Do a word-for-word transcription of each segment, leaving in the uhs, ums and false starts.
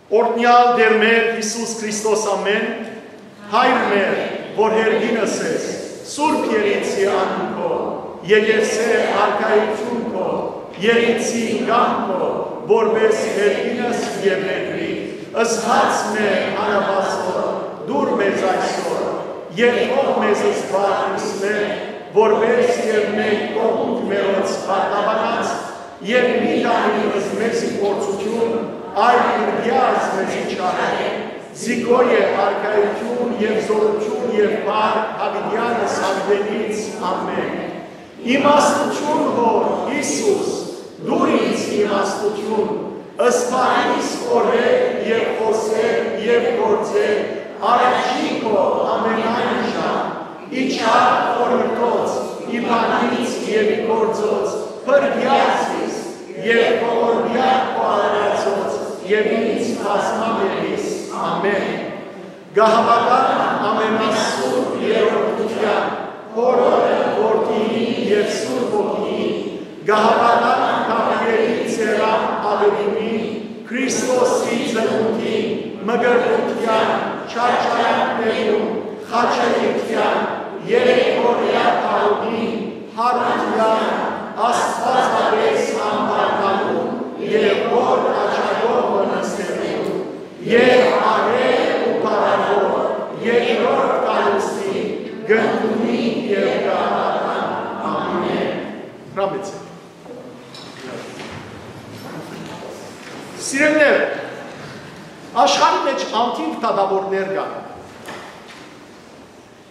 Օրհնեալ Տէր մեր Յիսուս Քրիստոս ամէն, Հայր մեր, որ հեռուինս ես, Սուրբ Երիցի անունքով, եկեղեցի արքայությունքով, Երիցի կամքով, որպես հեռուինս եւ ներդրի, զգաց մեր հանապազոր, դուր մեզ այսօր, եւ թող մեզ զբաղ մէ, որպես եւ մենք կողունք մերոց պարտաբանած, եւ մի տանիլ մեզի փորձութիւն, այլ կրկեաց մեզի չարը, զի քո է արքայութիւն եւ զօրութիւն եւ փառք յաւիտեանս յաւիտենից։ Ամէն։ Իմաստութիւն Հօր, Յիսուս, դուր ինձ իմաստութիւն, զբաղ ինձ օրեր եւ խօսեր եւ գործեր, առաջին քո ամենայն ժամ, ի չար խորհրդոց, ի բանից եւ ի գործոց, փրկեաց ինձ, եւ քո օրհնեալ քո արարածոց, եւ ինձ բազմաբերիս։ Ամէն։ Կը հաւատամ ամենասուրբ երրորդութեան, Հօրը, Որդիին եւ Սուրբ Հոգիին, կը հաւատամ Գաբրիէլի ծերան աւետումին, Քրիստոսի ծնունդին, մկրտութեան, չարչարանքներուն, խաչելիքեան, երեք օրեայ պահուին, յարութեան, Աստուածապէս ամբարնալուն եւ Հօր աջակողմը նստելուն, եւ ահեղ ու փառաւոր երկրորդ կալուստին կ'ընդունի եւ կը հաւատան։ Ամէն։ Հրամեցէք։ Սիրելիներ, աշխարհի մէջ անդին դատաւորներ կան։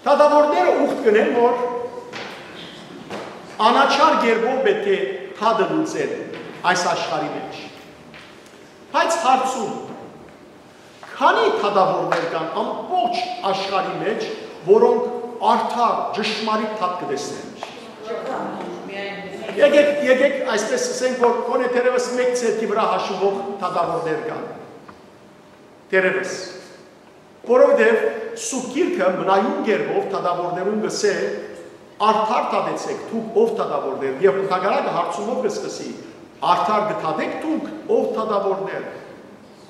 Դատաւորները ուխտ կ'ընեն, որ անաչառ կերպով պէտք է դատը լուծեն այս աշխարհի մէջ։ Բայց հարցում, քանի՞ դատաւորներ կան ամբողջ աշխարհի մէջ, որոնք արդար, ճշմարիտ դատ կը տեսնեն։ Եկեք, եկեք այսպես ասենք, որ գոնե թերեւս մէկ ձեռքի վրա հաշուվող դատաւորներ կան։ Թերեւս։ Որովհետեւ Սուրբ Գիրքը մնայուն կերպով դատաւորներուն կ'ըսէ. «Արդար դատեցէք դուք, ով դատաւորներ», եւ հակառակը հարցումով կը սկսի. «Արդար կը դատէք դուք, ով դատաւորներ»։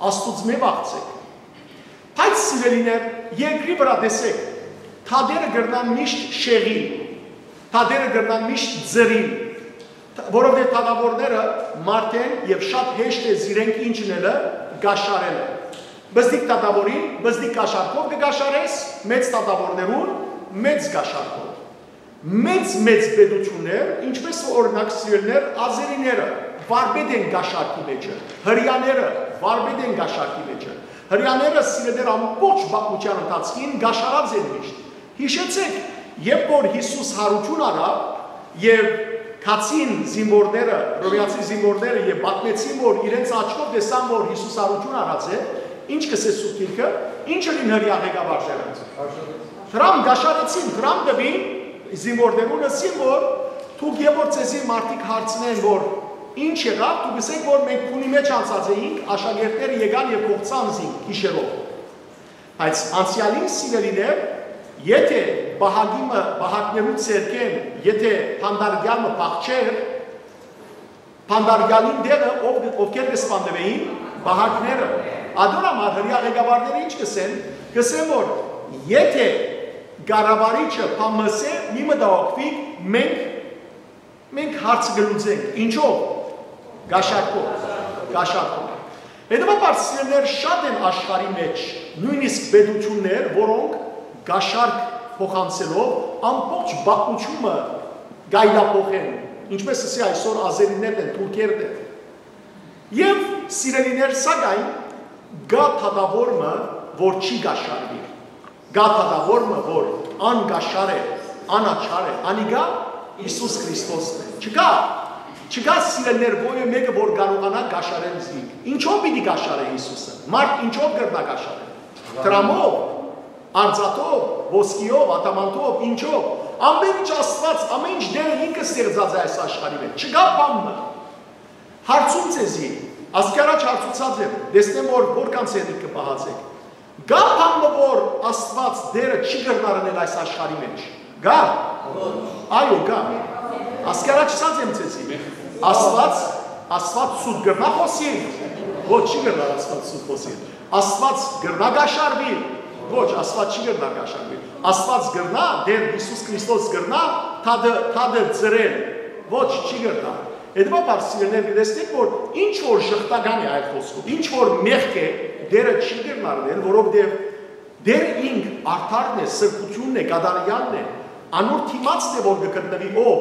Աստուծմէ վախցէք։ Բայց, սիրելիներ, երկրի վրա տեսեք, դատերը կրնան միշտ շեղիլ, դատերը կրնան միշտ ձրիլ, որովհետեւ դատաւորները մարդ են եւ շատ հեշտ է զիրենք ինչ ընելը, կաշառելը։ Բզդիկ դատաւորին, բզդիկ կաշառքով կը կաշառես, մեծ դատաւորներուն, մեծ կաշառքով։ Մեծ-մեծ պետութիւններ, ինչպես օրինակ, սիրելիներ, ազերիները վարպետ են կաշառքի մէջը, հրեաները վարպետ են կաշառքի մէջը։ Հրեաները, սիրելիներ, ամբողջ պատմութեան ընթացքին կաշառած են միշտ։ Յիշեցէք, երբ որ Յիսուս յարութիւն առաւ եւ գացին զինուորները, հռոմեացի զինուորները, եւ պատմեցին, որ իրենց աչքով տեսան, որ Յիսուս յարութիւն առած է, ինչ կ'ըսէ Սուրբ Գիրքը, ինչ ըրին հրեայ ղեկավարները։ Դրան կաշառեցին, դրան տուին զինուորներուն, ըսին, որ դուք երբ որ ձեզի մարդիկ հարցնեն, որ ինչ եղաւ, դուք ըսէք, որ մենք քունի մէջ անցած էինք, աշակերտները եկան եւ կողցան զինք գիշերով։ Բայց անցեալին, սիրելիներ, եթե պահակի մը, պահակներու ձեռքէն, եթե բանտարկեալ մը փախչէր, բանտարկեալին տեղը ով, ովքեր կը սպաննուէին, պահակները, ատոր համար հրեայ ղեկավարները ինչ կ'ըսեն, կ'ըսեն, որ եթե կառավարիչը բան մը ըսէ, մի մտահոգուիք, մենք, մենք հարցը կը լուծենք, ինչով, կաշառքով, կաշառքով։ Հետեւաբար, սիրելիներ, շատ են աշխարհի մէջ նոյնիսկ պետութիւններ, որոնք կաշառք փոխանցելով ամբողջ պատմութիւնը կայլափոխեն, ինչպես ըսի այսօր ազերիներն են, թուրքերն են։ Եւ, սիրելիներ, սակայն կայ դատաւոր մը, որ չի կաշառուիր։ Կայ դատաւոր մը, որ անկաշառ է, անաչառ է, անիկա Յիսուս Քրիստոսն է։ Չկայ, չկայ, սիրելիներ, ոեւէ մէկը, որ կարողանայ կաշառել զինք։ Ինչո՞վ պիտի կաշառէ Յիսուսը։ Մարդ ինչո՞վ կրնայ կաշառել։ Դրամով, արծաթով, ոսկիով, ադամանդով, ինչո՞վ։ Ամէն ինչ Աստուած, ամէն ինչ Տէրը ինքը ստեղծած է այս աշխարհի մէջ։ Չկայ բան մը։ Հարցում ձեզի, ասկի առաջ հարցուցած եմ, տեսնեմ, որ որքան ցերնիկ կը պահած եք։ Կայ բան մը, որ Աստուած Տէրը չի կրնար ընել այս աշխարհի մէջ։ Կայ։ Այո, կայ։ Ասկի առաջ ասած եմ ձեզի, Աստուած, Աստուած սուտ կրնա խոսիլ։ Ոչ, չի կրնար Աստուծոյ խօսիլ։ Աստուած կրնա կաշառուիլ։ Ոչ, Աստուած չի կրնար կաշառուիլ։ Աստուած կրնա, Տէր Յիսուս Քրիստոս կրնա թադը, թադը ծրել։ Ոչ, չի կրնար։ Հետեւաբար, սիրելիներ, կտեսնենք, որ ինչ որ ժխտական է, այլ խօսքով, ինչ որ մեղք է, Տէրը չի կրնար ըլել, որովհետեւ Տէր ինք արդարն է, սրբութիւնն է, կատարեալն է, անոր դիմացն է, որ կը գտնուի ով,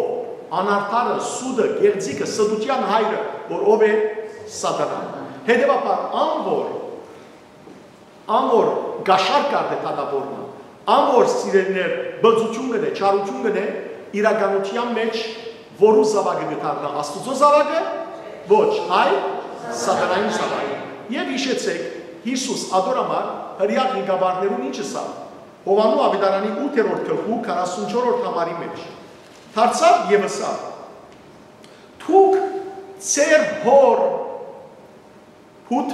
անարդարը, սուտը, գեղձիկը, ստության հայրը, որ ով է, Սատանան։ Հետեւաբար, ան որ, ան որ կաշառ կ'առնէ թագաւոր մը, ան որ, սիրելիներ, բծութիւն կ'ընէ, չարութիւն կ'ընէ, իրականութեան մէջ որու զաւակը կը դառնայ, Աստուծոյ զաւակը, ոչ, այլ Սատանային զաւակը։ Եւ յիշեցէք, Յիսուս ատոր համար հրեայ ղեկավարներուն ինչ ըսաւ։ Յովհաննէս աւետարանի ութերորդ գլխու քառասունչորդ համարի մէջ դարձաւ եւ ըսաւ. «Դուք ձեր հօր բութ»,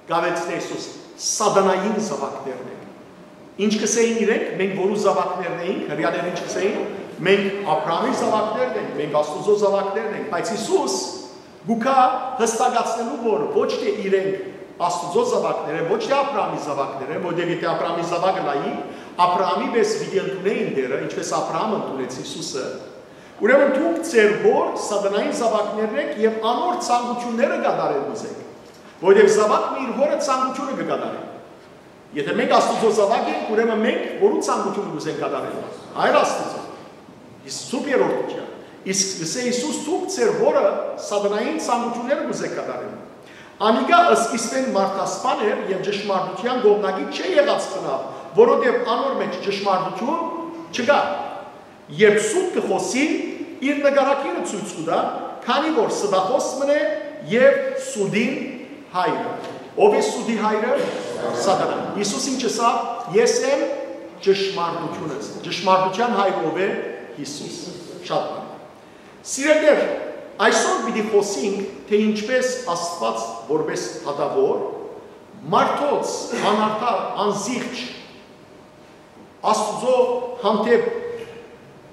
կ'աւելցնէ Յիսուս, «Սատանային զաւակներն են»։ Ինչ կ'ըսէին իրենք, մենք որու զաւակներն էինք, հրեաները ինչ կ'ըսէին, մենք Աբրահամի զաւակներն ենք, մենք Աստուծոյ զաւակներն ենք, բայց Յիսուս կու գայ հստակացնելու, որ ոչ թէ իրենք Աստուծոյ զաւակներ են, ոչ թէ Աբրահամի զաւակներ են, որտեղ եթէ Աբրահամի զաւակը լայի, Աբրահամի պէս պիտի ընդունէին Տէրը, ինչպէս Աբրահամ ընդունեց Յիսուսը։ Ուրեմն դուք ձեր հօր Սատանային զաւակներն եք եւ անոր ցանկութիւնները կատարել կ'ուզէք, որովհետեւ զաւակը իր հօրը ցանկութիւնը կը կատարէ։ Եթէ մենք Աստուծոյ զաւակ ենք, ուրեմն մենք որու ցանկութիւնը կ'ուզենք կատարել, Հայր Աստուծոյ, իսկ Սուրբ Երրորդութեան։ Իսկ ըսէ Յիսուս, դուք ձեր հօրը Սատանային ցանկութիւնները կ'ուզէք կատարել։ Անիկա սկիզբէն մարդասպան էր եւ ճշմարտութեան կողմնակից չէ եղած բնաւ, որովհետեւ անոր մէջ ճշմարտութիւն չկայ։ Երբ սուտ կը խօսի, իր նկարագիրը ցոյց կու տայ, քանի որ ստախոս մըն է եւ սուտին հայրը։ Ո՞վ է սուտի հայրը։ Սատանան։ Յիսուս ինչ ըսաւ. «Ես եմ ճշմարտությունը»։ Ճշմարտութեան հայրը ո՞վ է։ Յիսուս։ Շատ բան։ Սիրելիներ, այսօր պիտի խօսենք, թէ ինչպէս Աստուած, որպէս թագաւոր, մարդոց անարդար, անզիղճ, Աստուծոյ հանդէպ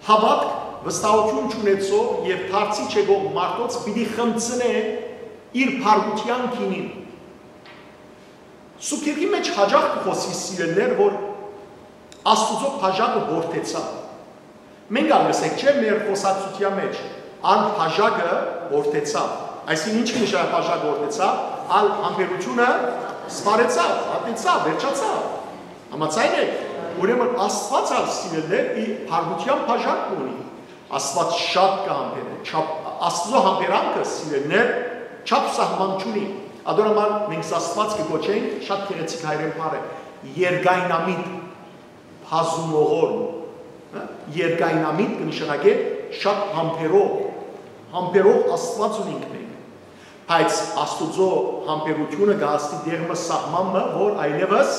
հաւատք, վստահութիւն չունեցող եւ դարձի չ'եղող մարդոց պիտի խմցնէ իր փառքութեան գինին։ Սուրբ Գիրքի մէջ յաճախ կը խօսի, սիրելիներ, որ Աստուծոյ բաժակը յորդեցաւ։ Մենք ալ կ'ըսենք, չէ՞, մեր խօսակցութեան մէջ, ան բաժակը յորդեցաւ։ Այսինքն, ինչ նշան բաժակը յորդեցաւ, ալ համբերութիւնը սպառեցաւ, հատեցաւ, վերջացաւ։ Համաձայն եք, ուրեմն Աստուած ալ, սիրելիներ, իր փառքութեան բաժակ ունի։ Աստուած շատ կը համբերէ, չափ, Աստուծոյ համբերանքը, սիրելիներ, չափ սահման չունի։ Ատոր համար մենք Աստուած կը կոչենք, շատ գեղեցիկ հայերէն բառ է, երկայնամիտ, բազումողորմ, հա, երկայնամիտ կը նշանակէ շատ համբերող, համբերող Աստուած ունենք մենք, բայց Աստուծոյ համբերութիւնը կը հասնի դեր մը սահման մը, որ այլեւս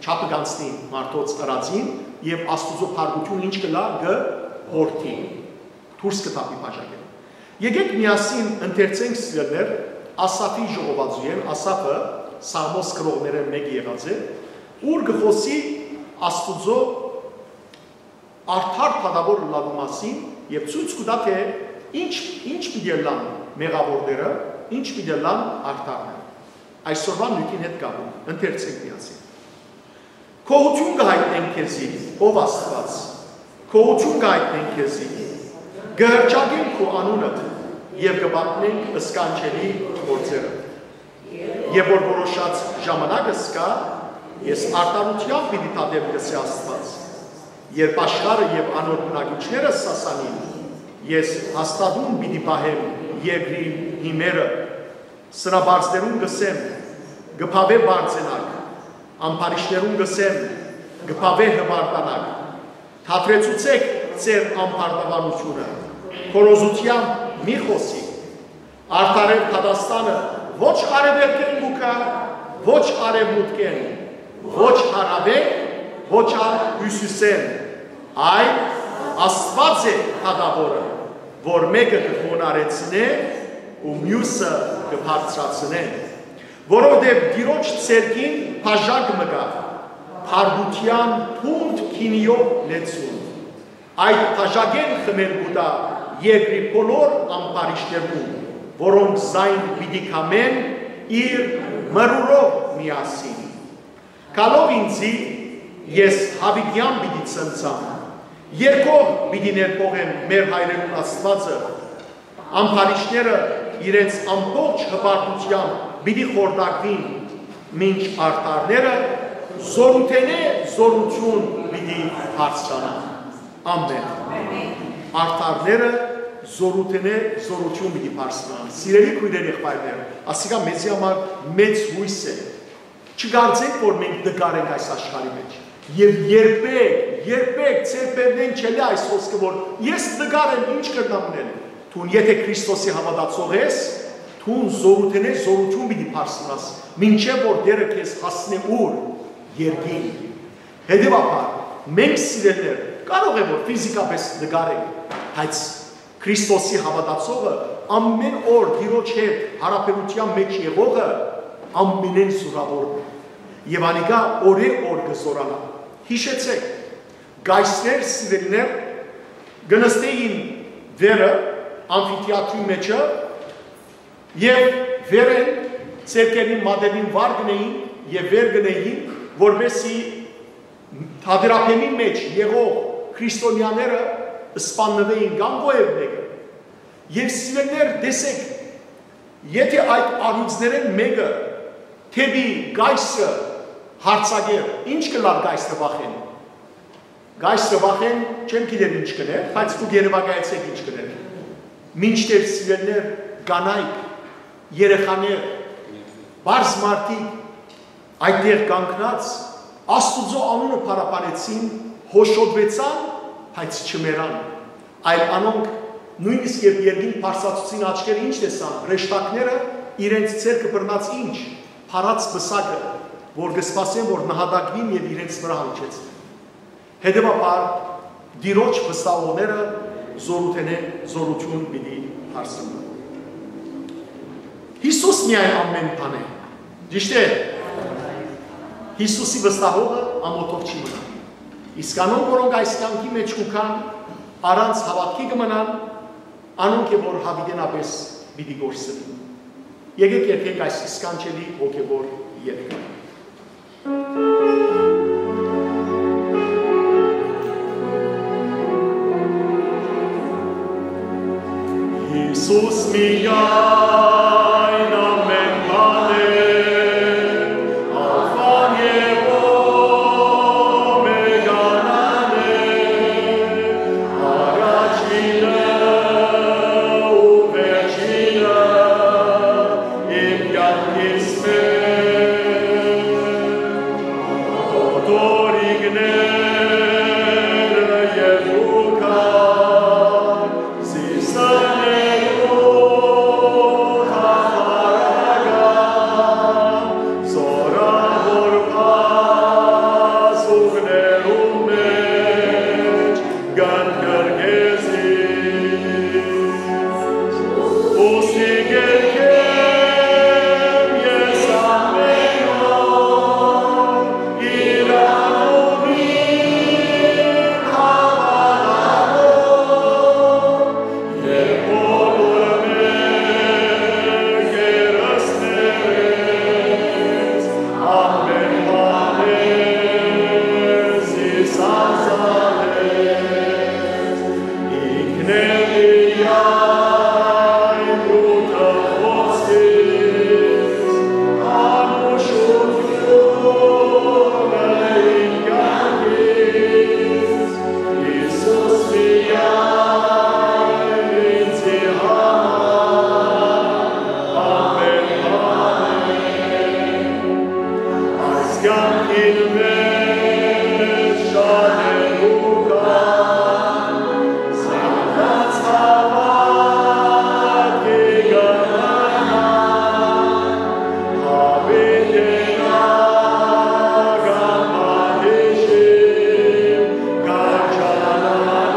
չափը կանցնի մարդոց ըրածին, եւ Աստուծոյ փառքութիւնը ինչ կ'ըլլայ, կը յորդի, դուրս կը թափի բաժակէն։ Եկէք միասին ընթերցենք, սիրելիներ, Ասաֆի ժողովածուէն, Ասաֆը սաղմոս գրողներէն մէկը եղած է, ուր կը խօսի Աստուծոյ արդար թագաւոր ըլլալու մասին եւ ցոյց կու տայ, թէ ինչ, ինչ պիտի ըլլան մեղաւորները, ինչ պիտի ըլլան արդարները։ Այսօրուան նիւթին հետ կապում, ընթերցենք միասին։ Գոհութիւն կը յայտնենք քեզի, ով Աստուած, գոհութիւն կը յայտնենք քեզի, կը հռչակենք քու անունդ եւ կը պատմենք սքանչելի գործերը։ Եւ որ որոշած ժամանակս կայ, ես արդարութեամբ պիտի դատեմ, կ'ըսէ Աստուած։ Երբ աշխարհը եւ անոր բնակիչները սասանին, ես հաստատուն պիտի պահեմ երկրի հիմերը, սնապարծներուն կ'ըսեմ, կը բաւէ պարծենաք, ամբարիշտներուն կ'ըսեմ, կը բաւէ հպարտանաք, դադրեցուցէք ձեր ամբարտավանութիւնը, գոռոզութեամբ մի խօսիք, արդարեւ դատաստանը ոչ արեւելքէն կու գայ, ոչ արեւմուտքէն, ոչ հարաւէն, ոչ ալ հիւսիսէն, այլ Աստուած է դատաւորը, որ մէկը կը խոնարհեցնէ ու միւսը կը բարձրացնէ, որովհետեւ Տիրոջ ձեռքին բաժակ մը կայ, փառքութեան թունդ գինիով լեցուն։ Այդ բաժակէն խմել կու տայ երկրի բոլոր ամբարիշտներուն, որոնք զայն պիտի քամեն իր մրուրով միասին։ Գալով ինծի, ես յաւիտեան պիտի ցնծամ, երկով պիտի ներփոխեմ մեր հայրերուն Աստուածը, ամբարիշտները իրենց ամբողջ հպարտութեամբ պիտի խորտակուին, մինչ արդարները զօրութենէ զօրութիւն պիտի բարձրանան։ Ամէն։ Արդարները զօրութենէ զօրութիւն պիտի բարձրանան։ Սիրելի քոյրեր, եղբայրներ, ասիկա մեզի համար մեծ յոյս է։ Չկարծենք, որ մենք տկար ենք այս աշխարհի մէջ։ Եւ երբեք, երբեք ձեր բերնէն չելլէ այս խօսքը, որ ես տկար եմ, ինչ կրնամ ընել։ Դուն եթէ Քրիստոսի հաւատացող ես, դուն զօրութենէ զօրութիւն պիտի բարձրանաս, մինչեւ որ Տէրը քեզ հասնէ ուր, երկին։ Հետեւաբար, մենք, սիրելիներ, կարող է որ ֆիզիկապես տկար ենք, բայց Քրիստոսի հաւատացողը, ամէն օր Տիրոջ հետ յարաբերութեան մէջ եղողը, ամենէն զօրաւորն է։ Եւ անիկա օրէ օր կը զօրանայ։ Յիշեցէք, կայսրեր, սիրելիներ, կը նստէին վերը, ամֆիթեատրի մէջը, եւ վերէն ձեռքերին մատերին վար կ'ընէին եւ վեր կ'ընէին, որպէսզի թատերաբեմի մէջ եղող քրիստոնեաները սպաննուէին կամ որեւէ մէկը։ Եւ, սիրելիներ, տեսէք, եթէ այդ առիւծներէն մէկը դէպի կայսրը յարձակէր, ի՞նչ կ'ըլլար կայսրը վախէն։ Կայսրը վախէն չեմ գիտեր ինչ կ'ընէր, բայց դուք երեւակայեցէք ինչ կ'ընէր։ Մինչդեռ, սիրելիներ, կանայք, երեխաներ, պարզ մարդիկ այդտեղ կանգնած Աստուծոյ անունը փառաբանեցին, հոշոտուեցան, բայց չմեռան, այլ անոնք նոյնիսկ երբ երկինք բարձրացուցին աչքերը, ինչ տեսան, հրեշտակները իրենց ձեռքը բռնած ինչ, փարած պսակը, որ կը սպասեն, որ նահատակուին եւ իրենց վրայ հնչեցնեն։ Հետեւաբար, Տիրոջ վստահողները զօրութենէ զօրութիւն պիտի բարձրանան։ Յիսուս միայն ամէն բան է։ Ճիշդ է։ Յիսուսի վստահողը ամօթով չի մնայ։ Իսկ անոնք, որոնք այս կեանքի մէջ կու գան, առանց հաւատքի կը մնան, անոնք է որ յաւիտենապէս պիտի կորսնին։ Եկէք երգենք այս սքանչելի հոգեւոր երգը։ Յիսուս միայն ամէն բան է, Ալֆան եւ Օմեգան է, առաջինը ու վերջինը իմ կեանքիս մէջ։ Յոթորիկները երկուքը զիս ընելու համար, զօրաւոր բազուկներու մէջ կ'ընկրկե զիս։ Ուստի կերգեմ ես ամէն օր, իր անունին հաւատալով, եւ բոլոր մեր գերստերէս ամէն բանէ զիս ազատեց։ Ինքն է միայն դու թխոսքիս, անուշութիւնը իմ կեանքիս, Յիսուս միայն ինծի համար ամէն բան է։ Այս կեանքին մէջ շատերու կան, սակած հաւատքի կը մնան, յաւիտենական պատիժին կ'անջանան։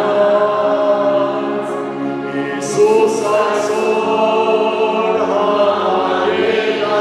Յիսուս այսօր հաւատեցաւ,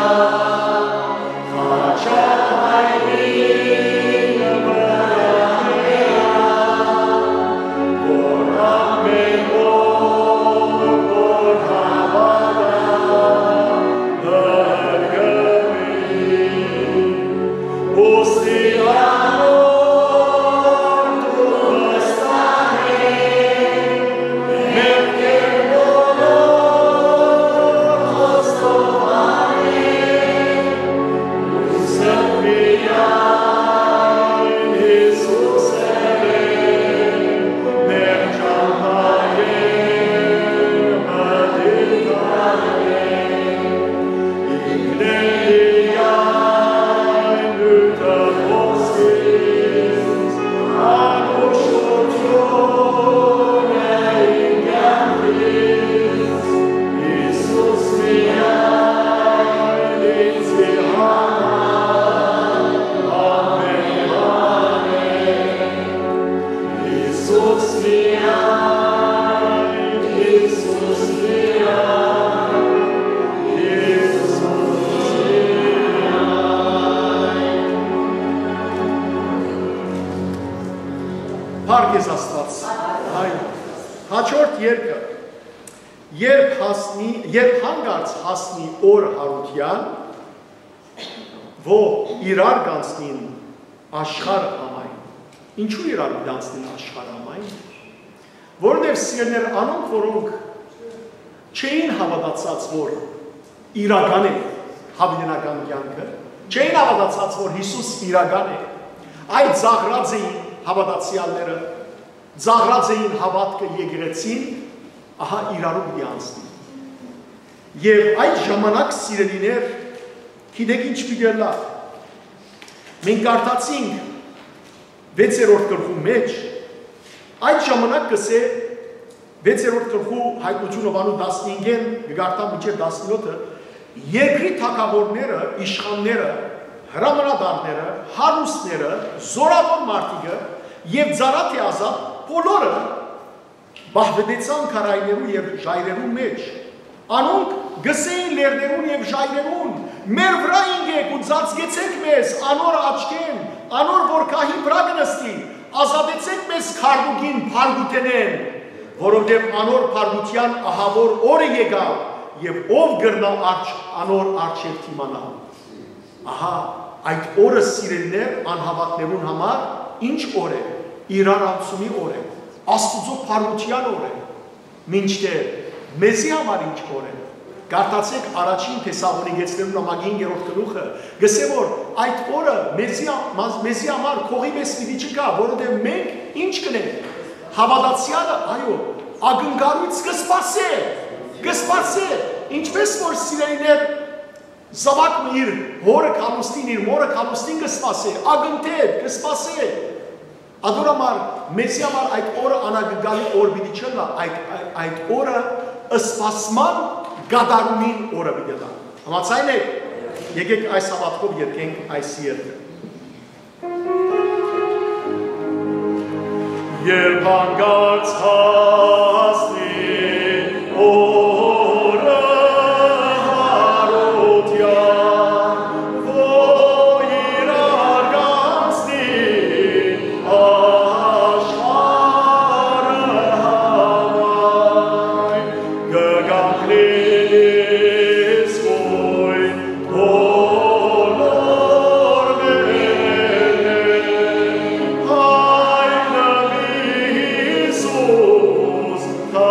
երկը։ Երբ հասնի, երբ հանկարծ հասնի օր հարութեան, որ իրար կանցնին աշխարհ համայն։ Ինչու իրար կանցնին աշխարհ համայն։ Որովհետեւ, սիրելիներ, անոնք, որոնք չէին հաւատացած, որ իրական է յաւիտենական կեանքը, չէին հաւատացած, որ Յիսուս իրական է, այլ ծաղրած էին հաւատացեալները, ծաղրած էին հաւատքը եկեղեցին, ահա իրարու պիտի անցնի։ Եւ այդ ժամանակ, սիրելիներ, գիտեք ինչ պիտի ըլլայ։ Մենք կարդացինք վեցերորդ գլխու մեջ, այդ ժամանակ կ'ըսէ, վեցերորդ գլխու Հայտնութիւնը, անու տասնհինգէն կը կարդամ մինչեւ տասնյոթը, երկրի թագաւորները, իշխանները, հրամանատարները, հարուստները, զօրաւոր մարդիկը եւ ծառայ թէ ազատ, բոլորը պահպանեցան քարայրներու եւ ժայռերու մէջ։ Անոնք կ'ըսէին լեռներուն եւ ժայռերուն. «Մեր վրայ ինկէք ու ծածկեցէք մեզ անոր աչքէն, անոր որ գահին վրայ կը նստի, ազատեցէք մեզ քարմուկին փառքութենէն, որովհետեւ անոր փառքութեան ահաւոր օրը եկաւ, եւ ո՞վ կրնայ արջ-, անոր առջեւ դիմանալ»։ Ահա, այդ օրը, սիրելիներ, անհաւատներուն համար ի՞նչ օր է։ Իրարանցումի օր է, Աստուծոյ փառքութեան օր է, մինչդեռ մեզի համար ի՞նչ օր է։ Կարդացէք առաջին Թեսաղոնիկեցիներուն նամակի հինգերորդ գլուխը, կ'ըսէ, որ այդ օրը մեզի, մա-, մեզի համար քողի պէս պիտի չգայ, որովհետեւ մենք ի՞նչ կ'ընենք։ Հաւատացեալը, այո, ակնկալոյց կը սպասէ, կը սպասէ, ինչպէս որ, սիրելիներ, զաւակ մը իր հօրը գալուստին, իր մօրը գալուստին կը սպասէ, ակնթեթ կը սպասէ։ Ատոր համար, մեզի համար այդ օրը անակնկալի օր պիտի չըլլայ, այդ, այդ, այդ օրը սպասման կատարումին օրը պիտի ըլլայ։ Համաձայն եք, եկեք այս հաւատքով երգենք այս երգը։ Երբ հանկարծ հասնի օրը հարութեան, որ իրար կանցնի աշխարհը համայն, կը կանգնի իսկոյն բոլոր մէկն է, հայրը Յիսուս դատաւորութենէն։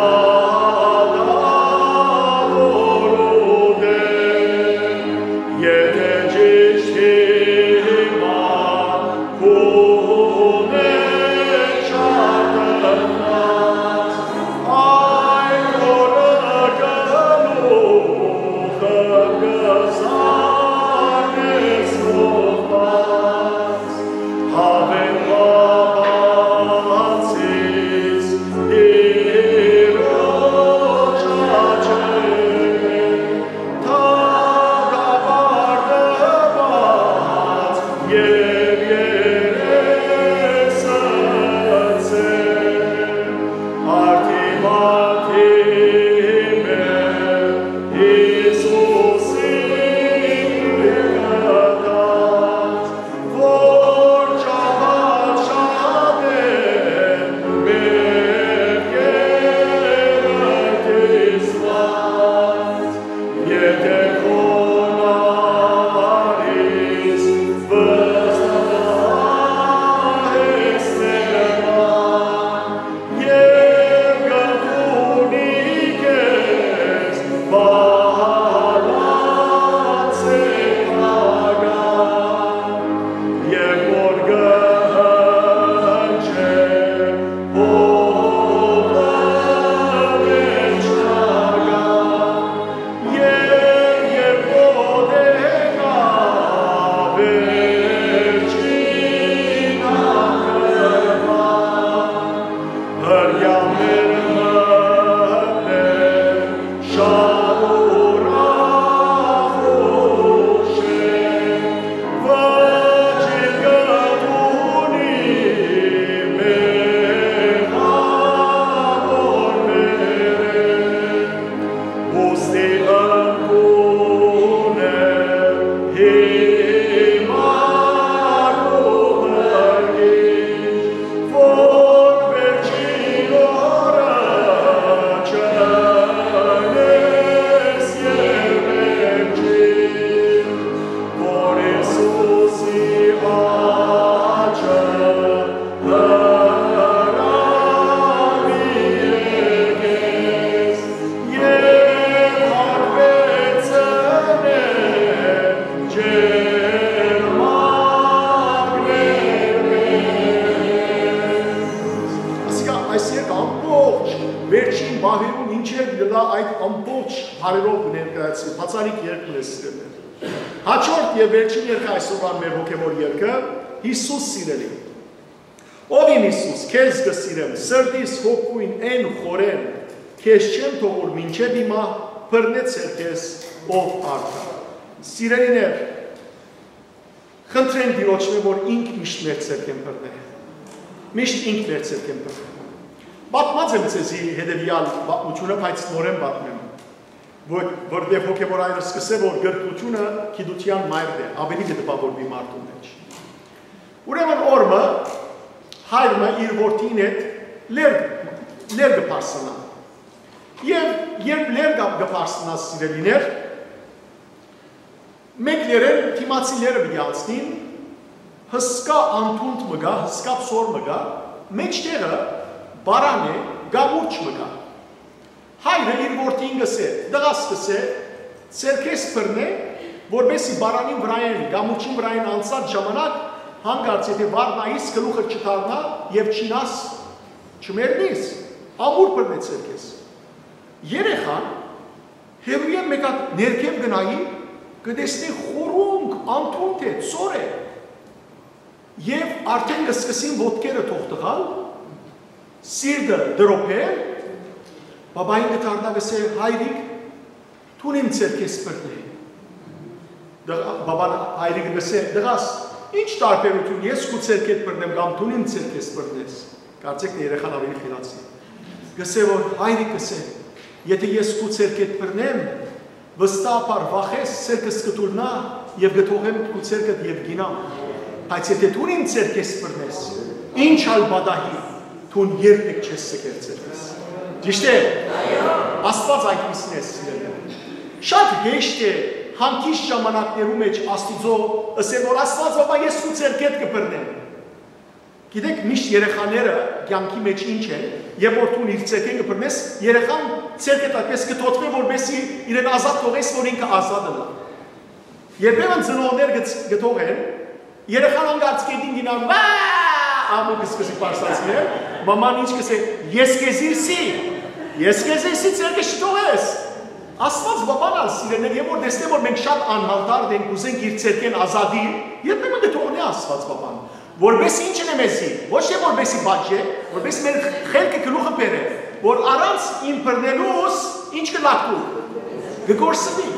Բարերով կը ներկայացուի բացառիկ երգ մը, սիրելիներ։ Հաջորդ եւ վերջին երգը այսօրվան մեր հոգեւոր երգը, Յիսուս սիրելի։ Ով իմ Յիսուս, քեզ կը սիրեմ, սրտիս հոգուին են խորեն, քեզ չեմ թողուր մինչեւ հիմա, բռնեցեր քեզ, ով արդար։ Սիրելիներ, խնդրեմ Տիրոջմէ, որ ինք միշտ մեր ձեռքէն բռնէ։ Միշտ ինք մեր ձեռքէն բռնէ։ Պատմած եմ ձեզի հետեւեալ պատմութիւնը, բայց նորէն պատմեմ, որ, որովհետեւ հոգեւոր այրը սկսե, որ գրքնութիւնը գիտութեան մայրն է, աւելի կը տպաւորուի մարդուն մէջ։ Ուրեմն օր մը հայր մը իր որդին հետ լեր, լեր կը բարձրանայ։ Եւ երբ լեր կը, կը բարձրանայ, սիրելիներ, մէկ լերէն դիմացի լերը պիտի անցնին, հսկայ անդունդ մը կայ, հսկայ բսոր մը կայ, մէջտեղը պարան է, կամուրջ մը կայ։ Հայրը իր որդին կ'ըսէ, տղաս, կ'ըսէ, ձեռքէս բռնէ, որպէսզի պարանին վրայէն, կամուրջին վրայէն անցած ժամանակ, հանկարծ եթէ վառ նայիս, գլուխը չդառնայ եւ չիյնաս, չմեռնիս, ամուր բռնէ ձեռքէս։ Երեխան հեռուէն մէկ հատ ներքեւ կը նայի, կը տեսնէ խորունկ, անդունդ է, ծոր է։ Եւ արդէն կը սկսին ոտքերը թողտղալ, սիրտը տրոփել, պապային կը դառնայ, կ'ըսէ, հայրիկ, դուն իմ ձեռքէս բռնէ։ Տղա-, պապան, հայրիկը կ'ըսէ, տղաս, ի՞նչ տարբերութիւն, ես քու ձեռքէդ բռնեմ կամ դուն իմ ձեռքէս բռնես։ Կարծէք թէ երեխան աւելի խելացի է։ Կ'ըսէ, որ հայրիկ, կ'ըսէ, եթէ ես քու ձեռքէդ բռնեմ, վստահաբար վախես, ձեռքս կը թուլնայ եւ կը թողեմ քու ձեռքդ եւ գնամ։ Բայց եթէ դուն իմ ձեռքէս բռնես, ինչ ալ պատահի, դուն երբեք չես սքեր ձեռքս։ Ճիշդ է։ Աստուած այդպիսին է, սիրելիներ։ Շատ հեշտ է հանգիստ ժամանակներու մէջ Աստուծոյ ըսել, որ Աստուած, բաբա, ես քու ձեռքէդ կը բռնեմ։ Գիտէք, միշտ երեխաները կեանքի մէջ ինչ են, երբ որ դուն իր ձեռքէն կը բռնես, երեխան ձեռքդ այդպէս կը թօթուէ, որպէսզի իրեն ազատ թողես, որ ինքը ազատ ըլլայ։ Երբեմն ծնողներ կը, կը թողեն, երեխան հանկարծ կեդին գնան, վա, ամուր կը սկսի պարսացնել, մաման ինչ կ'ըսէ, ես քեզի ըսի, ես քեզի ըսի, ձեռքս չթողես։ Աստուած բաբան ալ, սիրելիներ, երբ որ տեսնէ, որ մենք շատ անհանդարտ ենք, ուզենք իր ձեռքէն ազատիլ, երբեմն կը թողնէ Աստուած բաբան, որպէս ինչ ընէ մեզի, ոչ թէ որպէսի պատժէ, որպէս մեր խելքը գլուխը բերէ, որ առանց իմ բռնելուս ինչ կը լակտու, կը կորսնի։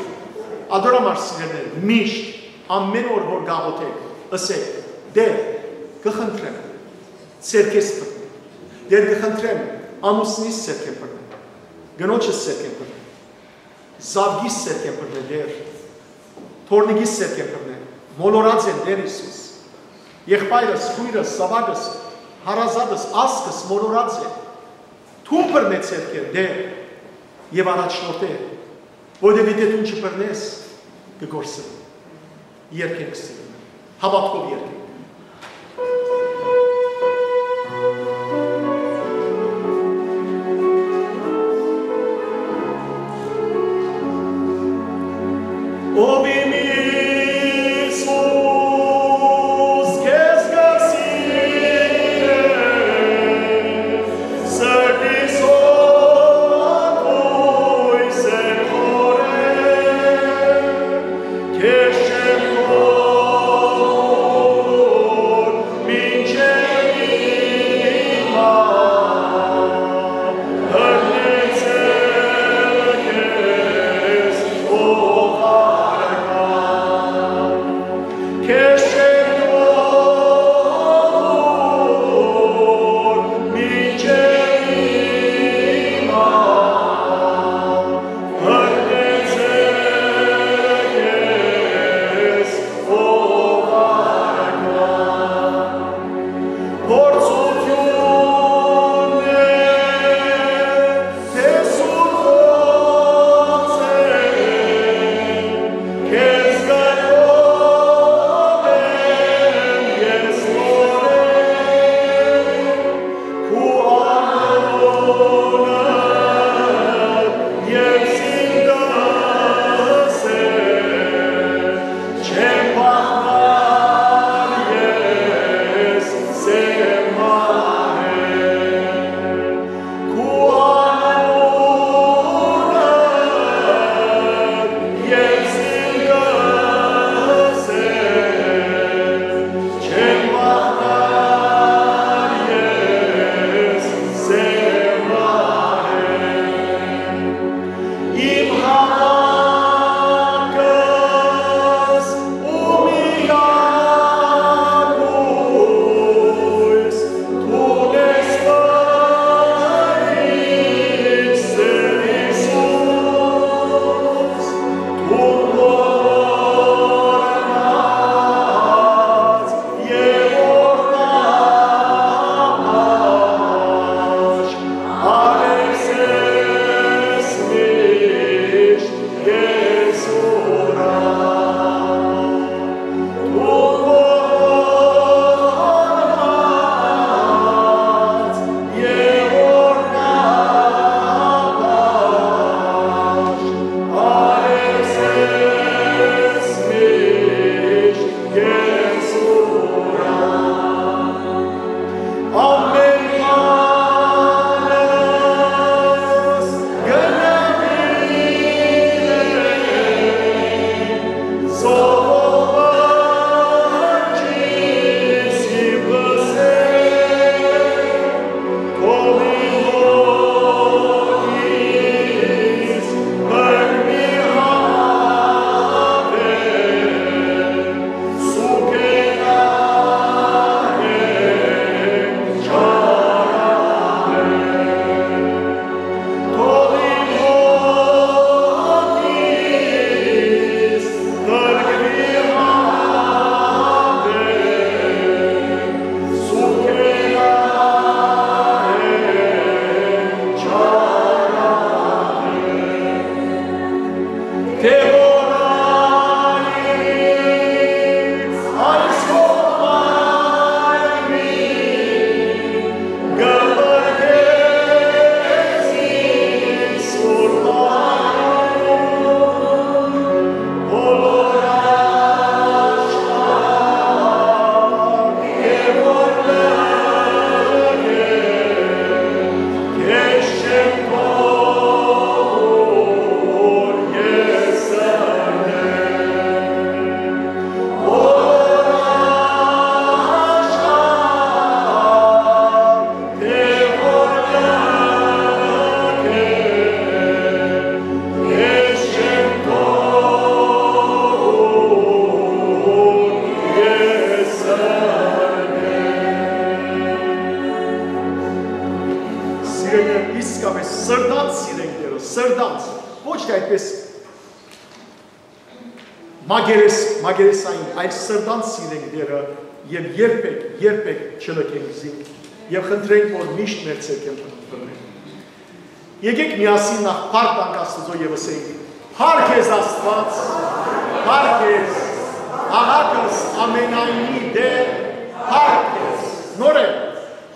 Ատոր համար, սիրելիներ, միշտ, ամէն օր որ կաղոթէք, ըսէք, Տէր, կը խնդրեմ, ձեռքէս բռնէ։ Տէր, կը խնդրեմ, ամուսնիս ձեռքէն բռնէ, կնոջս ձեռքէն բռնէ, զաւկիս ձեռքէն բռնէ, Տէր, թոռնիկիս ձեռքէն բռնէ, մոլորած եմ, Տէր Յիսուս, եղբայրս, քոյրս, զաւակս, հարազատս, ազգս մոլորած է, դուն բռնէ ձեռքէն, Տէր, եւ առաջնորդէ, որովհետեւ եթէ դուն չբռնես, կը կորսնի։ Երկենք, սիրելիներ, հաւատքով երկենք։ Ով իմ Յիսուս, քեզ կ'ասիրեմ, սրտիս հոգոյս են խորհել, քեզ չեմ թողուր մինչեւ հիմա, բռնեցել քեզ, ով Արքան, քեզ չեմ թողուր մինչեւ հիմա, սրտանց, ոչ թե այդպես մակերես, մակերեսային, այլ սրտանց սիրենք Տէրը եւ երբեք, երբեք չլքենք զինք եւ խնդրենք, որ միշտ մեր ձեռքէն բռնէ։ Եկեք միասին նախ փառք տանք Աստուծոյ եւ ըսենք. «Փառք քեզ, Աստուած, փառք քեզ, աղաքս ամենայնի Տէր, փառք քեզ»։ Նորէն.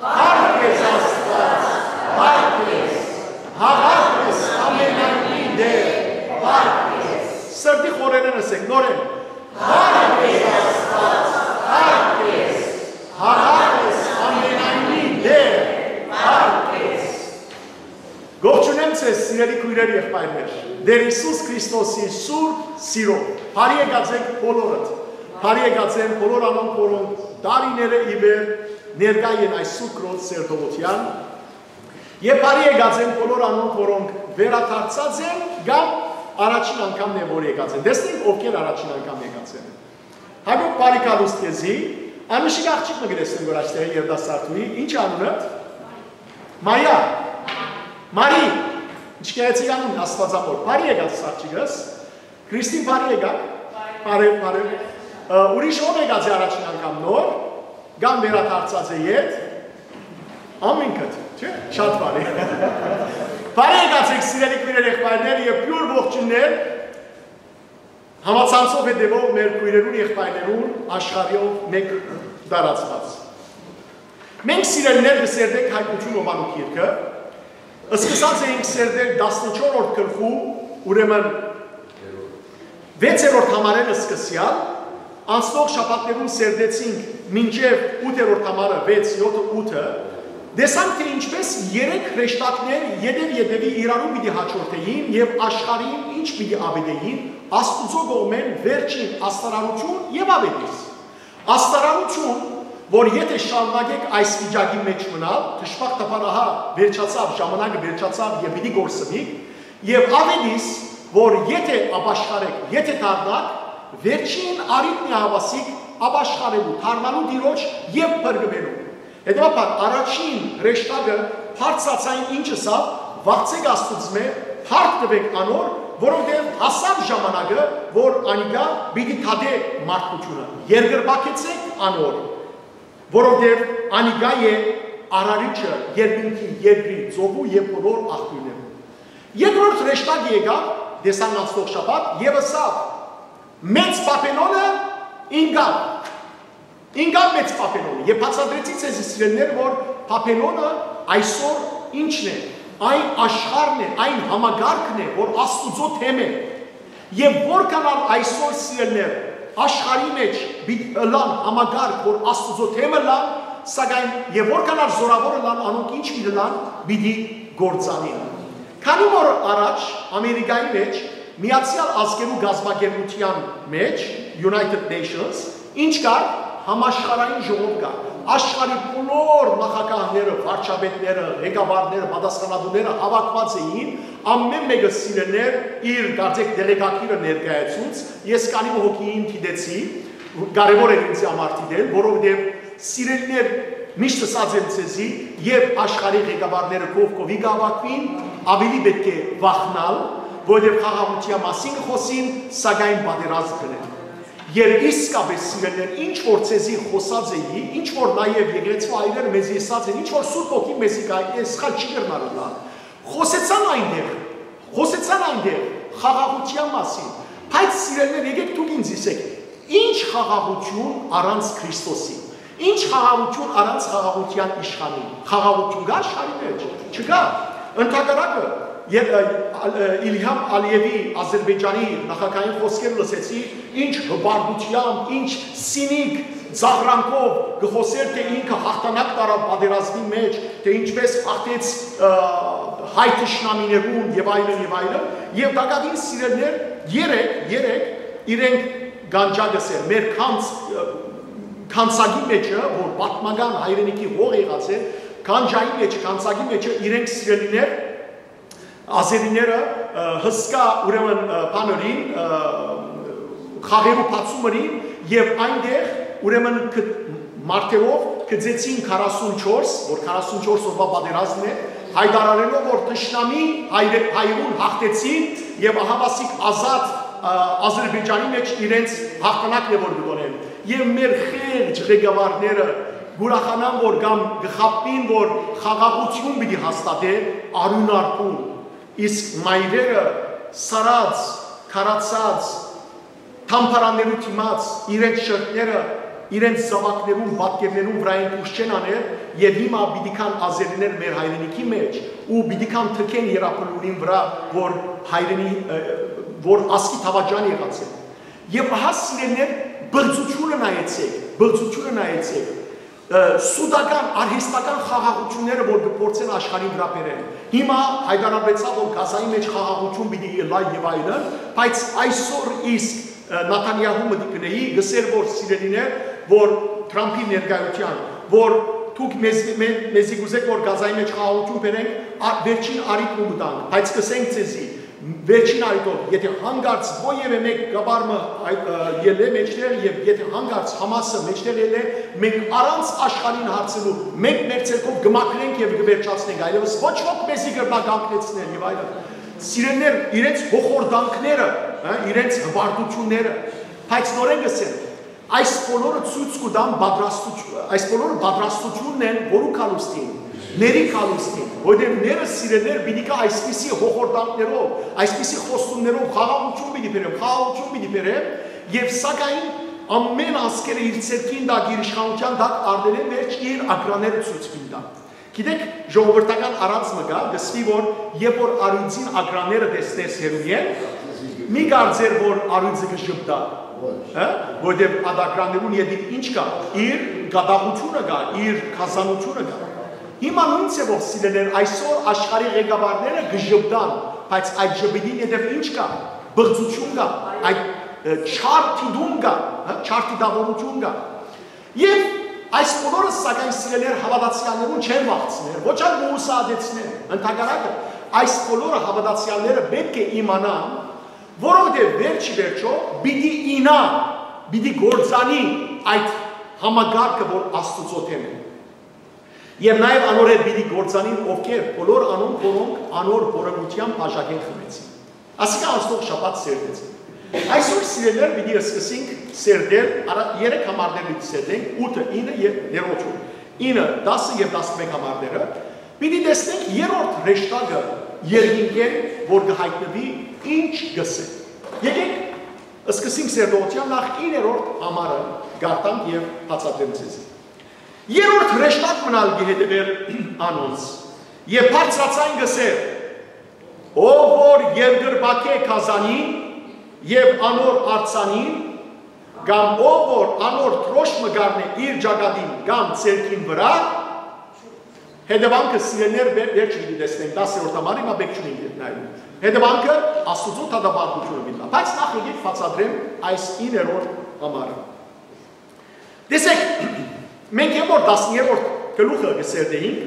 «Փառք քեզ, Աստուած, փառք քեզ, աղաքս ամենայնի Տէր, փառք քեզ»։ Սրտի խորհրդէն ըսենք նորէն. «Փառք քեզ, Աստուած, փառք քեզ, աղաքս ամենայնի Տէր, փառք քեզ»։ Կողջունեմ ձեզ, սիրելի քոյրեր, եղբայրներ, Տէր Յիսուս Քրիստոսի սուրբ սիրով։ Բարի եկած եք բոլորդ։ Բարի եկած են բոլոր անոնք, որոնք տարիները ի վեր ներկայ են այս սուրբ Քրոց սերտողութեան, եւ բարի եկած են բոլոր անոնք, որոնք վերադարձած են կամ առաջին անգամն է, որ եկած են։ Տեսնենք, ովքեր առաջին անգամ եկած են։ Հակոբ, բարի գալուստ քեզի։ Անմշիկ աղջիկ մը կը տեսնեմ, որ այստեղ է, երիտասարդուհի։ Ի՞նչ է անունդ։ Մայա։ Մարի։ Ինչ գեղեցիկ անուն, Աստուածամոր։ Բարի եկած, աղջիկս։ Քրիստին, բարի եկաք։ Բարեւ, բարեւ։ Ա, ուրիշ ո՞վ եկած է առաջին անգամ նոր, կամ վերադարձած է յետ։ Ամինքդ, չէ՞, շատ բարի։ Բարի եկած եք, սիրելի քոյրեր, եղբայրներ, եւ բիւր ողջուններ, համացանցով հետեւող մեր քոյրերուն, եղբայրներուն, աշխարհով մէկ տարածված։ Մենք, սիրելիներ, կը սերտենք Հայտնութիւն Յովհաննու գիրքը, սկսած էինք սերտել տասնչորսերորդ գլխու, ուրեմն վեցերորդ համարէն սկսեալ, անցնող շաբաթներուն սերտեցինք մինչեւ ութերորդ համարը, վեց, յոթը, ութը, տեսանք, թէ ինչպէս երեք հրեշտակներ ետեւ ետեւի իրարու պիտի հաջորդէին եւ աշխարհին ինչ պիտի աւետէին, Աստուծոյ կողմէն վերջին աստարարութիւն եւ աւետիս։ Աստարարութիւն, որ եթէ շարունակեք այս վիճակի մէջ մնալ, դժբախտաբար, ահա, վերջացաւ, ժամանակը վերջացաւ եւ պիտի կորսնիք, եւ աւետիս, որ եթէ ապաշխարեք, եթէ դառնաք, վերջին առիթն է հաւասիկ ապաշխարելու, դառնալու Տիրոջ եւ փրկուելու։ Հետեւաբար, առաջին հրեշտակը բարձրացային ինչ ըսաւ, վաղցէք Աստուծմէ, փառք տուէք անոր, որովհետեւ հասաւ ժամանակը, որ անիկա պիտի դատէ մարդկութիւնը։ Երկրպագեցէք անոր, որովհետեւ անիկա է արարիչը երկնքի, երկրի, ծովու եւ բոլոր աղբիւրներուն։ Երկրորդ հրեշտակը եկաւ, տեսան անցնող շաբաթ, եւ ըսաւ. «Մեծ Բաբելոնը ինկաւ»։ Ինկան Մեծ Բաբելոնը։ Եւ բացատրեցի ձեզի, սիրելիներ, որ Բաբելոնը այսօր ի՞նչն է, այն աշխարհն է, այն համակարգն է, որ Աստուծոյ դէմ է։ Եւ որքան ալ այսօր, սիրելիներ, աշխարհի մէջ պիտի ըլլան համակարգ, որ Աստուծոյ դէմ ըլլան, սակայն եւ որքան ալ զօրաւոր ըլլան, անոնք ի՞նչ պիտի ըլլան, պիտի կործանին։ Քանի օր առաջ Ամերիկայի մէջ Միացեալ Ազգերու կազմակերպութեան մէջ, United Nations, ինչ կար, համաշխարհային ժողով կար։ Աշխարհի բոլոր նախագահները, վարչապետները, ղեկավարները, պատասխանատուները հաւաքուած էին, ամէն մէկը, սիրելիներ, իր կարծեք դեղեկագիրը ներկայացուց, ես քանի մը հոգիին դիտեցի, կարեւոր էր ինձ համար դիտել, որովհետեւ, սիրելիներ, միշտ ըսած եմ ձեզի, երբ աշխարհի ղեկավարները կողքովի կհաւաքուին, աւելի պէտք է վախնալ, որովհետեւ խաղաղութեան մասին կը խօսին, սակայն պատերազմ կ'ընեն։ Եւ իսկապէս, սիրելիներ, ինչ որ ձեզի խօսած էի, ինչ որ նաեւ եկեղեցու հայրերը մեզի ըսած են, ինչ որ Սուրբ Հոգին մեզի կայ, ես սխալ չի կրնար ըլլալ։ Խօսեցան այնտեղ, խօսեցան այնտեղ խաղաղութեան մասին, բայց, սիրելիներ, եկեք դուք ինձ ըսեք, ի՞նչ խաղաղութիւն առանց Քրիստոսի, ի՞նչ խաղաղութիւն առանց խաղաղութեան իշխանին։ Խաղաղութիւն կա՞ աշխարհի մէջ, չկայ։ Ընդհակառակը, ե-, ը, ալ-, ը, Իլհամ Ալիևի, Ադրբեջանի նախագահին խօսքերը լսեցի, ինչ հպարտութեամբ, ինչ սինիկ ծաղրանքով կը խօսէր, թէ ինքը յաղթանակ տարաւ պատերազմի մէջ, թէ ինչպէս յաղթեց, ը, հայ թշնամիներուն եւ այլն եւ այլն, եւ տակաւին, սիրելիներ, երեկ, երեկ իրենք գանջակը սեր, մեր գանձ-, ը, գանձակի մէջը, որ պատմական հայրենիքի հող եղած է, գանջայի մեջ, գանձակի մեջը իրենք, սիրելիներ, ազերիները, ը, հսկայ, ուրեմն, ը, բան ըրին, ը, խաղերու բացում ըրին եւ այնտեղ, ուրեմն, ք-, մարտերով գծեցին քառասունչորս, որ քառասունչորս օրուայ պատերազմն է, Հայտարարելով որ թշնամի հայրե-, հայերուն հաղթեցին եւ ահավասիկ ազատ, ա, Ազերբայջանի մեջ իրենց հաղթանակն է որ կդոնեն։ Եւ մեր խեղճ ղեկավարները կուրախանան որ կամ կխաբին որ խաղաղություն պիտի հաստատե արյունարբուն, իսկ մայրերը սառած, քարացած, թամբարաններու դիմաց իրենց շրթները իրենց զաւակներուն պատկերներուն վրայէն դուրս չեն աներ եւ հիմա պիտի գան ազերիներ մեր հայրենիքի մեջ ու պիտի գան թքեն երապլունին վրայ որ հայրենի, ը, որ ասկի դաւաճան եղած է։ Եւ ահա սիրելիներ, բղծությունը նայեցեք, բղծությունը նայեցեք, ը, սուտական, արհեստական խաղաղությունները որ կփորձեն աշխարհին վրայ բերեն։ Հիմա հայտարարուեցաւ որ Գազայի մեջ խաղաղություն պիտի ըլլայ եւ այլն, բայց այսօր իսկ, ը, Նաթանյահու մտիկ կնեի, գսեր որ սիրելիներ, որ Թրամփի ներկայության, որ դուք մեզ, մե-, մեզի կուզեք որ Գազայի մեջ խաղաղություն բերենք, ա-, վերջին առիթ մը մտանք, բայց կսենք ձեզի, վերջին առիթով, եթե հանկարծ որևէ մէկ գաբար մը, այ, ը, ելլէ մեջտեղ եւ եթե հանկարծ Համասը մեջտեղ ելլէ, մենք առանց աշխարհին հարցնելու, մենք մեր ձեռքով կմաքրենք եւ կվերջացնենք, այլեւս ոչ ոք մեզի կրնայ կանգնեցնել եւ այլն։ Սիրելիներ, իրենց հոխորտանքները, հա, իրենց հպարտությունները, բայց նորեն կսեն, այս բոլորը ցույց կու տան պատրաստություն, այս բոլորը պատրաստությունն են որու գալուստին, ների գալուստին, որտեղ ները սիրելիներ պիտի գայ այսպիսի հոխորտանքներով, այսպիսի խոստումներով խաղաղություն պիտի բերեմ, խաղաղություն պիտի բերեմ, եւ սակայն ամեն ազգերը իր ձեռքին տակ, իր իշխանության տակ արտենեն վերջ իր ակրաները ցույց պիտի տան։ Գիտեք, ժողովրդական առանց մը կայ, կսվի որ երբ որ առիթին ակրանները տեսնես հեռուէն, մի կարծեր որ առիթը կժպտայ, հա, որտեւ այդ ակրաններուն ետին ինչ կայ, իր կատաղությունը կայ, իր գազանությունը կայ։ Հիմա նոյն ձեւով սիրելիներ այսօր աշխարհի ղեկավարները կժպտան, բայց այդ ժպիտին ետեւ ինչ կայ, բղծություն կայ, այդ, ը, չար դիտում կայ, հա, չար դիտավորություն կայ։ Եւ այս բոլորը սակայն սիրելիներ հաւատացեալներուն չեն վախցներ, ոչ ալ մուսայատեցներ, ընդհակառակը, այս բոլորը հաւատացեալները պէտք է իմանան, որովհետեւ վերջ ի վերջոյ պիտի իյնայ, պիտի կործանի այդ համակարգը որ Աստուծոյ դէմ է։ Եւ նաեւ անոր հետ պիտի կործանին ովքեր, բոլոր անոնք որոնք անոր պոռնկութեան բաժակէն խմեցին։ Ասիկա անցնող շաբաթ սերտեցին։ Այսօր սիրելիներ պիտի սկսենք սերտել, արա-, երեք համարներ պիտի սերտենք, ութը, ինը եւ ներոջը, ինը, տասը եւ տասնմեկ համարները, պիտի տեսնենք երրորդ հրեշտակը երկինքէն որ կը յայտնուի ինչ կ'ըսէ։ Եկեք սկսենք սերտողութեան նախ իններորդ համարը կարդանք եւ բացատրեմ ձեզի։ Երրորդ հրեշտակ մնալ կը հետեւէր անոնց եւ բարձրաձայն կ'ըսէր. «Ով որ երկրպագէ գազանին եւ անոր արձանին, կամ ով որ անոր դրոշմը կ'առնէ իր ճակատին կամ ձեռքին վրայ», հետեւանքը սիրելիներ վեր-, վերջ պիտի տեսնենք, տասերորդ համար, հիմա պէտք չունի գետնային։ Հետեւանքը Աստուծոյ դատապարտությունը պիտի լա, բայց նախ եկեք բացատրեմ այս իններորդ համարը։ Տեսեք, մենք երբ որ տասներորդ գլուխը կը սերտեինք,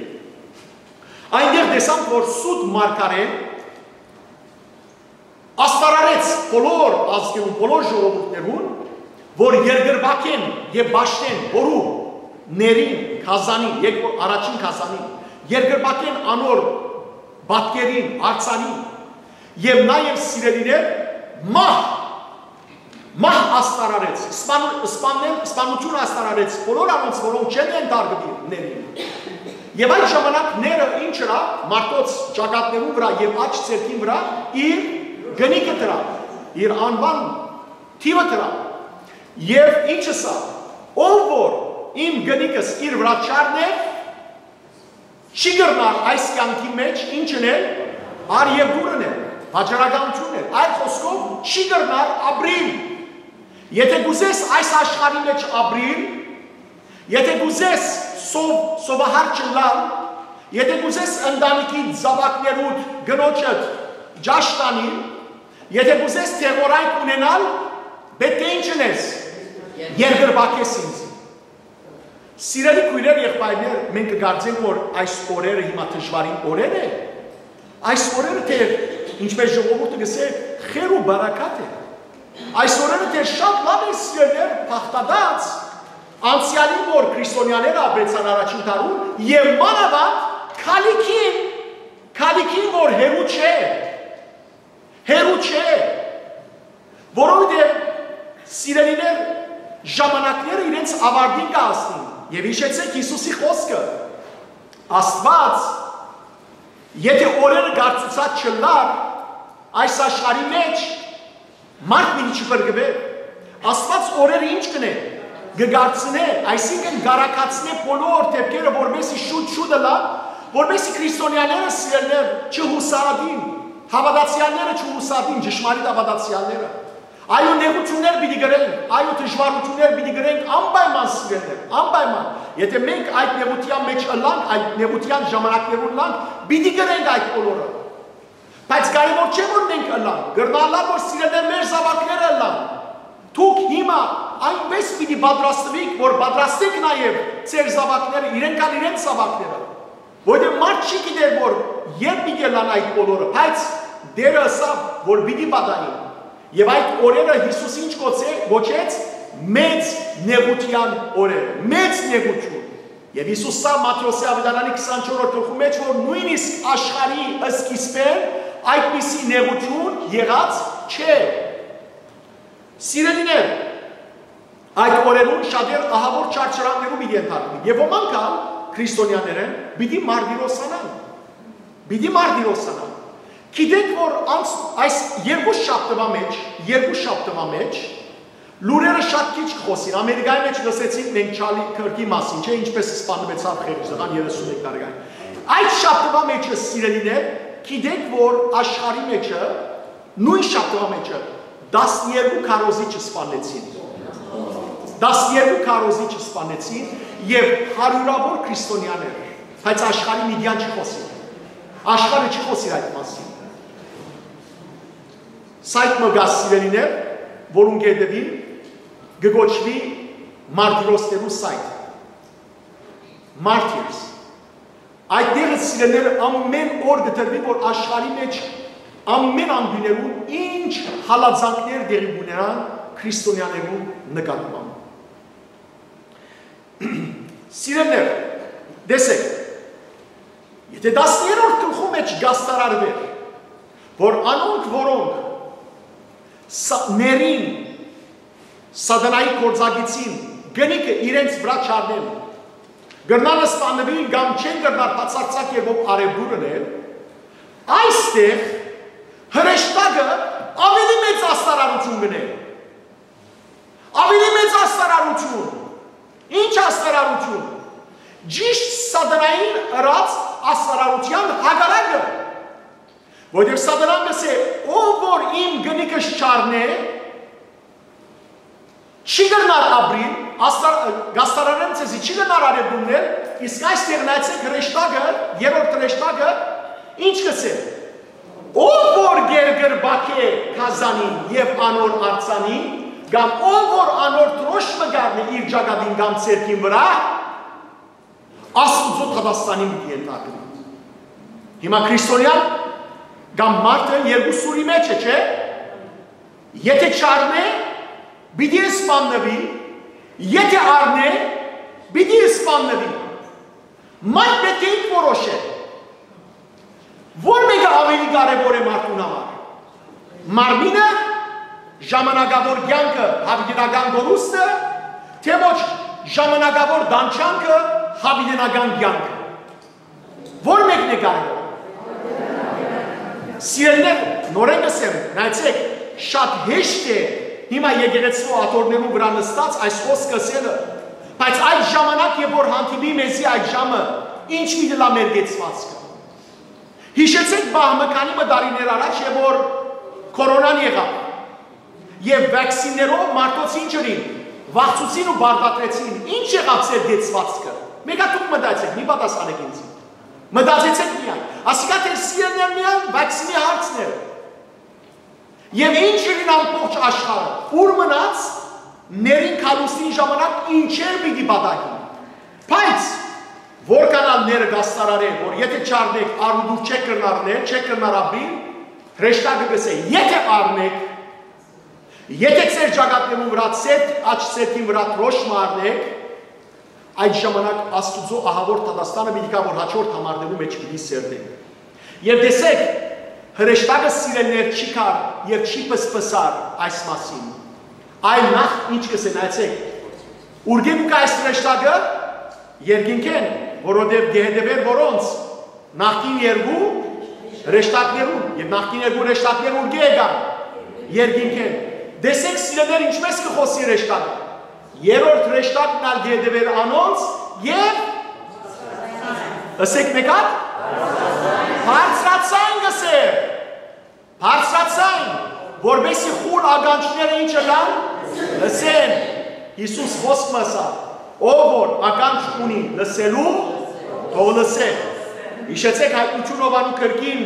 այնտեղ տեսանք որ սուտ մարգարեն աստարարեց բոլոր ազգերուն, բոլոր ժողովուրդներուն, որ երկրպագէն եւ պաշտէն որու ներին, գազանին, երբ որ առաջին գազանին, երկրպագէն անոր պատկերին, արձանին, եւ նաեւ սիրելիներ մահ, մահ աստարարեց, սպանու-, սպաննել, սպանություն աստարարեց բոլոր անոնց որոնք չեն ենթարկուիր ներին։ Եւ այդ ժամանակ ները ինչ ըրաւ մարդոց ճակատներուն վրայ եւ աջ ձեռքին վրայ իր գնիկը դրաւ, իր անուան թիւը դրաւ։ Եւ ինչ ըսաւ, ով որ իմ գնիկս իր վրայ չառնէ, չի կրնար այս կյանքի մեջ ինչ ընել, արեւտուր ընել, վաճառականություն ընել, այլ խոսքով չի կրնար ապրիլ։ Եթե կ'ուզես այս աշխարհի մեջ ապրիլ, եթե կ'ուզես սով-, սովահար չըլլալ, եթե կ'ուզես ընտանիքի զաւակներուդ, կնոջդ ճաշ տանիլ, եթե կ'ուզես դեղորայք ունենալ, պէտք է ինչ ընես, երկրպագես ինձ։ Սիրելի քոյրեր, եղբայրներ, մենք կկարծենք որ այս օրերը հիմա դժվարին օրեր է, այս օրերը թէ, ինչպես ժողովուրդը կ'ըսէ, խեր ու բարակատ է։ Այս օրերը թէ շատ լաւ է, սիրելիներ, բաղդատած անցեալին որ քրիստոնեաները ապրեցան առաջին դարուն եւ մանաւանդ քալիքին Քալիքին որ հեռու չէ, հեռու չէ, որովհետեւ, սիրելիներ, ժամանակները իրենց աւարտին կը հասնին։ Եւ յիշեցէք Յիսուսի խօսքը. Աստուած, եթէ օրերը կարծուցած չըլլար այս աշխարհի մէջ, մարդ պիտի չփրկուէ։ Աստուած օրերը ինչ կ'ընէ, կը կարծնէ, այսինքն՝ կ'արագացնէ բոլոր դէպքերը, որպէսզի շուտ-շուտ ըլլայ, որպէսզի քրիստոնեաները, սիրելիներ, չյուսահատին, հաւատացեալները չյուսահատին, ճշմարիտ հաւատացեալները։ Այո, նեղութիւններ պիտի կրենք, այո, դժուարութիւններ պիտի կրենք անպայման, սիրելիներ, անպայման։ Եթէ մենք այդ նեղութեան մէջ ըլլանք, այդ նեղութեան ժամանակներուն ըլլանք, պիտի կրենք այդ բոլորը։ Բայց կարեւոր չէ որ մենք ըլլանք, կրնայ ըլլալ որ, սիրելիներ, մեր զաւակները ըլլան։ Դուք հիմա այնպէս պիտի պատրաստուիք, որ պատրաստէք նաեւ ձեր զաւակները, իրենք ալ իրենց զաւակները։ Որովհետեւ մարդ չի գիտեր որ երբ պիտի ըլլան այդ բոլորը, բայց Տէրը ըսաւ որ պիտի պատահին։ Եւ այդ օրերը Յիսուս ինչ կոչեց, կոչեց մեծ նեղութեան օրեր, մեծ նեղութիւն։ Եւ Յիսուս սա Մատթէոսի աւետարանի քսանչորսերորդ գլխու մէջ, որ նոյնիսկ աշխարհի սկիզբէն այդպիսի նեղութիւն եղած չէ։ Սիրելիներ, այդ օրերուն շատեր ահաւոր չարչարաններու պիտի ենթարկուին եւ ոմանք ալ քրիստոնեաներէն պիտի մարտիրոսանան, պիտի մարտիրոսանան։ Գիտեք որ անց այս երկու շաբթուայ մէջ, երկու շաբթուայ մէջ լուրերը շատ քիչ կը խօսին։ Ամերիկայի մէջ լսեցինք մենք Չարլի Քըրքի մասին, չէ՞, ինչպես սպաննուեցաւ խեղճ տղան երեսունմեկ տարեկան։ Այդ շաբթուայ մէջը, սիրելիներ, գիտեք որ աշխարհի մէջը, նոյն շաբթուայ մէջը տասներկու քարոզիչ սպաննեցին։ Տասներկու քարոզիչ սպաննեցին եւ հարիւրաւոր քրիստոնեաներ, բայց աշխարհի միտեան չի խօսի։ Աշխարհը չի խօսիր այդ մասին։ Սայթ մը կայ, սիրելիներ, որուն կը հետեւին, կը կոչուի մարտիրոսներու սայթ, Martyrs։ Այդ տեղը, սիրելիներ, ամէն օր կը տրուի որ աշխարհի մէջ ամէն անկիւներուն ինչ հալածանքներ տեղի կ'ունենան քրիստոնեաներու նկատմամբ։ Սիրելիներ, տեսեք, եթէ տասներորդ գլխու մէջ կ'աստարարուէր որ անոնք որոնք սա- ներին սատանայի գործակիցին կնիքը իրենց վրայ չառնեն, կրնան սպաննուիլ կամ չեն կրնար բացարձակ երբով արեւտուր ընել, այստեղ հրեշտակը աւելի մեծ աստարարութիւն կ'ընէ։ Աւելի մեծ աստարարութիւն։ Ի՞նչ աստարարութիւն։ Ճիշդ սատանային ըրած աստարարութեան հակառակը։ Որովհետեւ սատանան կ'ըսէ, ով որ իմ կնիքս չառնէ, չի կրնար ապրիլ, աստար- կ'աստարարեմ ձեզի, չի կրնար արեւտուր ընել, իսկ այս տեղն, այցեք, հրեշտակը, երրորդ հրեշտակը, ինչ կ'ըսէ։ Ով որ կերկրպագէ գազանին եւ անոր արձանին, կամ ով որ անոր դրոշմը կ'առնէ իր ճակատին կամ ձեռքին վրայ, Աստուծոյ դատաստանին պիտի ենթարկուի։ Հիմա քրիստոնեան կամ մարդը երկու սուրի մէջ է, չէ՞։ Եթէ չառնէ, պիտի սպաննուի, եթէ առնէ, պիտի սպաննուի։ Մարդ պէտք է ինք որոշէ։ Ո՞ր մէկը աւելի կարեւոր է մարդուն համար։ Մարմինը, ժամանակաւոր կեանքը, յաւիտենական կորուստը, թէ ոչ ժամանակաւոր տանջանքը, յաւիտենական կեանքը։ Ո՞ր մէկն է կարեւոր։ Սիրելիներ, նորէն կ'ըսեմ, նայեցեք, շատ հեշտ է հիմա եկեղեցու աթոռներու վրայ նստած այս խօսքը ըսելը, բայց այդ ժամանակ, երբ որ հանդիպի մեզի այդ ժամը, ինչ պիտի ըլլայ մեր կեցուածքը։ Յիշեցեք պահ մը, քանի մը տարիներ առաջ, երբ որ կորոնան եղաւ, եւ վաքսիններով մարդոց ինչ ըրին, վախցուցին ու պարտադրեցին, ինչ եղաւ ձեր կեցուածքը։ Մեկա դուք մտածեք, մի պատասխանեք ինձ։ Մտածեցեք միայն։ Ասիկա դեր սիրելիներ միայն վաքսինի հարցն էր։ Եւ ինչ ըրին ամբողջ աշխարհը, ուր մնաց, ներին քալուստին ժամանակ ինչեր պիտի պատահին։ Բայց որքան ալ ները կ'աստարարեն, որ եթէ չառնեք, արմուտուր չեք կրնար ներ, չեք կրնար ապրիլ, հրեշտակը կ'ըսէ, եթէ առնեք, եթէ ձեր ճակատներուն վրայ ձեր աջ ձեռքին վրայ դրոշմը առնեք, այդ ժամանակ Աստուծոյ ահաւոր դատաստանը պիտի գայ, որ հաջորդ համարներու մէջ պիտի սերտեն։ Եւ տեսեք, հրեշտակը, սիրելիներ, չի գար եւ չի պսպսար այս մասին։ Այլ նախ ինչ կ'ըսեն, այցեք, ուրկէ՞ կու գայ այս հրեշտակը։ Երկինքէն, որովհետեւ կը հետեւէր որոնց, նախկին երկու հրեշտակներուն, եւ նախկին երկու հրեշտակները ուրկէ՞ եկան։ Երկինքէն։ Տեսեք, սիրելիներ, ինչպէս կը խօսի հրեշտակը։ Երրորդ հրեշտակն ալ կը հետեւէր անոնց եւ, ըսեք մէկ հատ, բարձրաձայն կ'ըսէր, բարձրաձայն, որպէսզի խուլ ականջները ինչ ըլլան, լսեն։ Յիսուս ոսկ մը ըսաւ. «Ով որ ականջ ունի լսելու, թող լսէ»։ Յիշեցեք, Հայտնութիւն Յովհաննու կրկին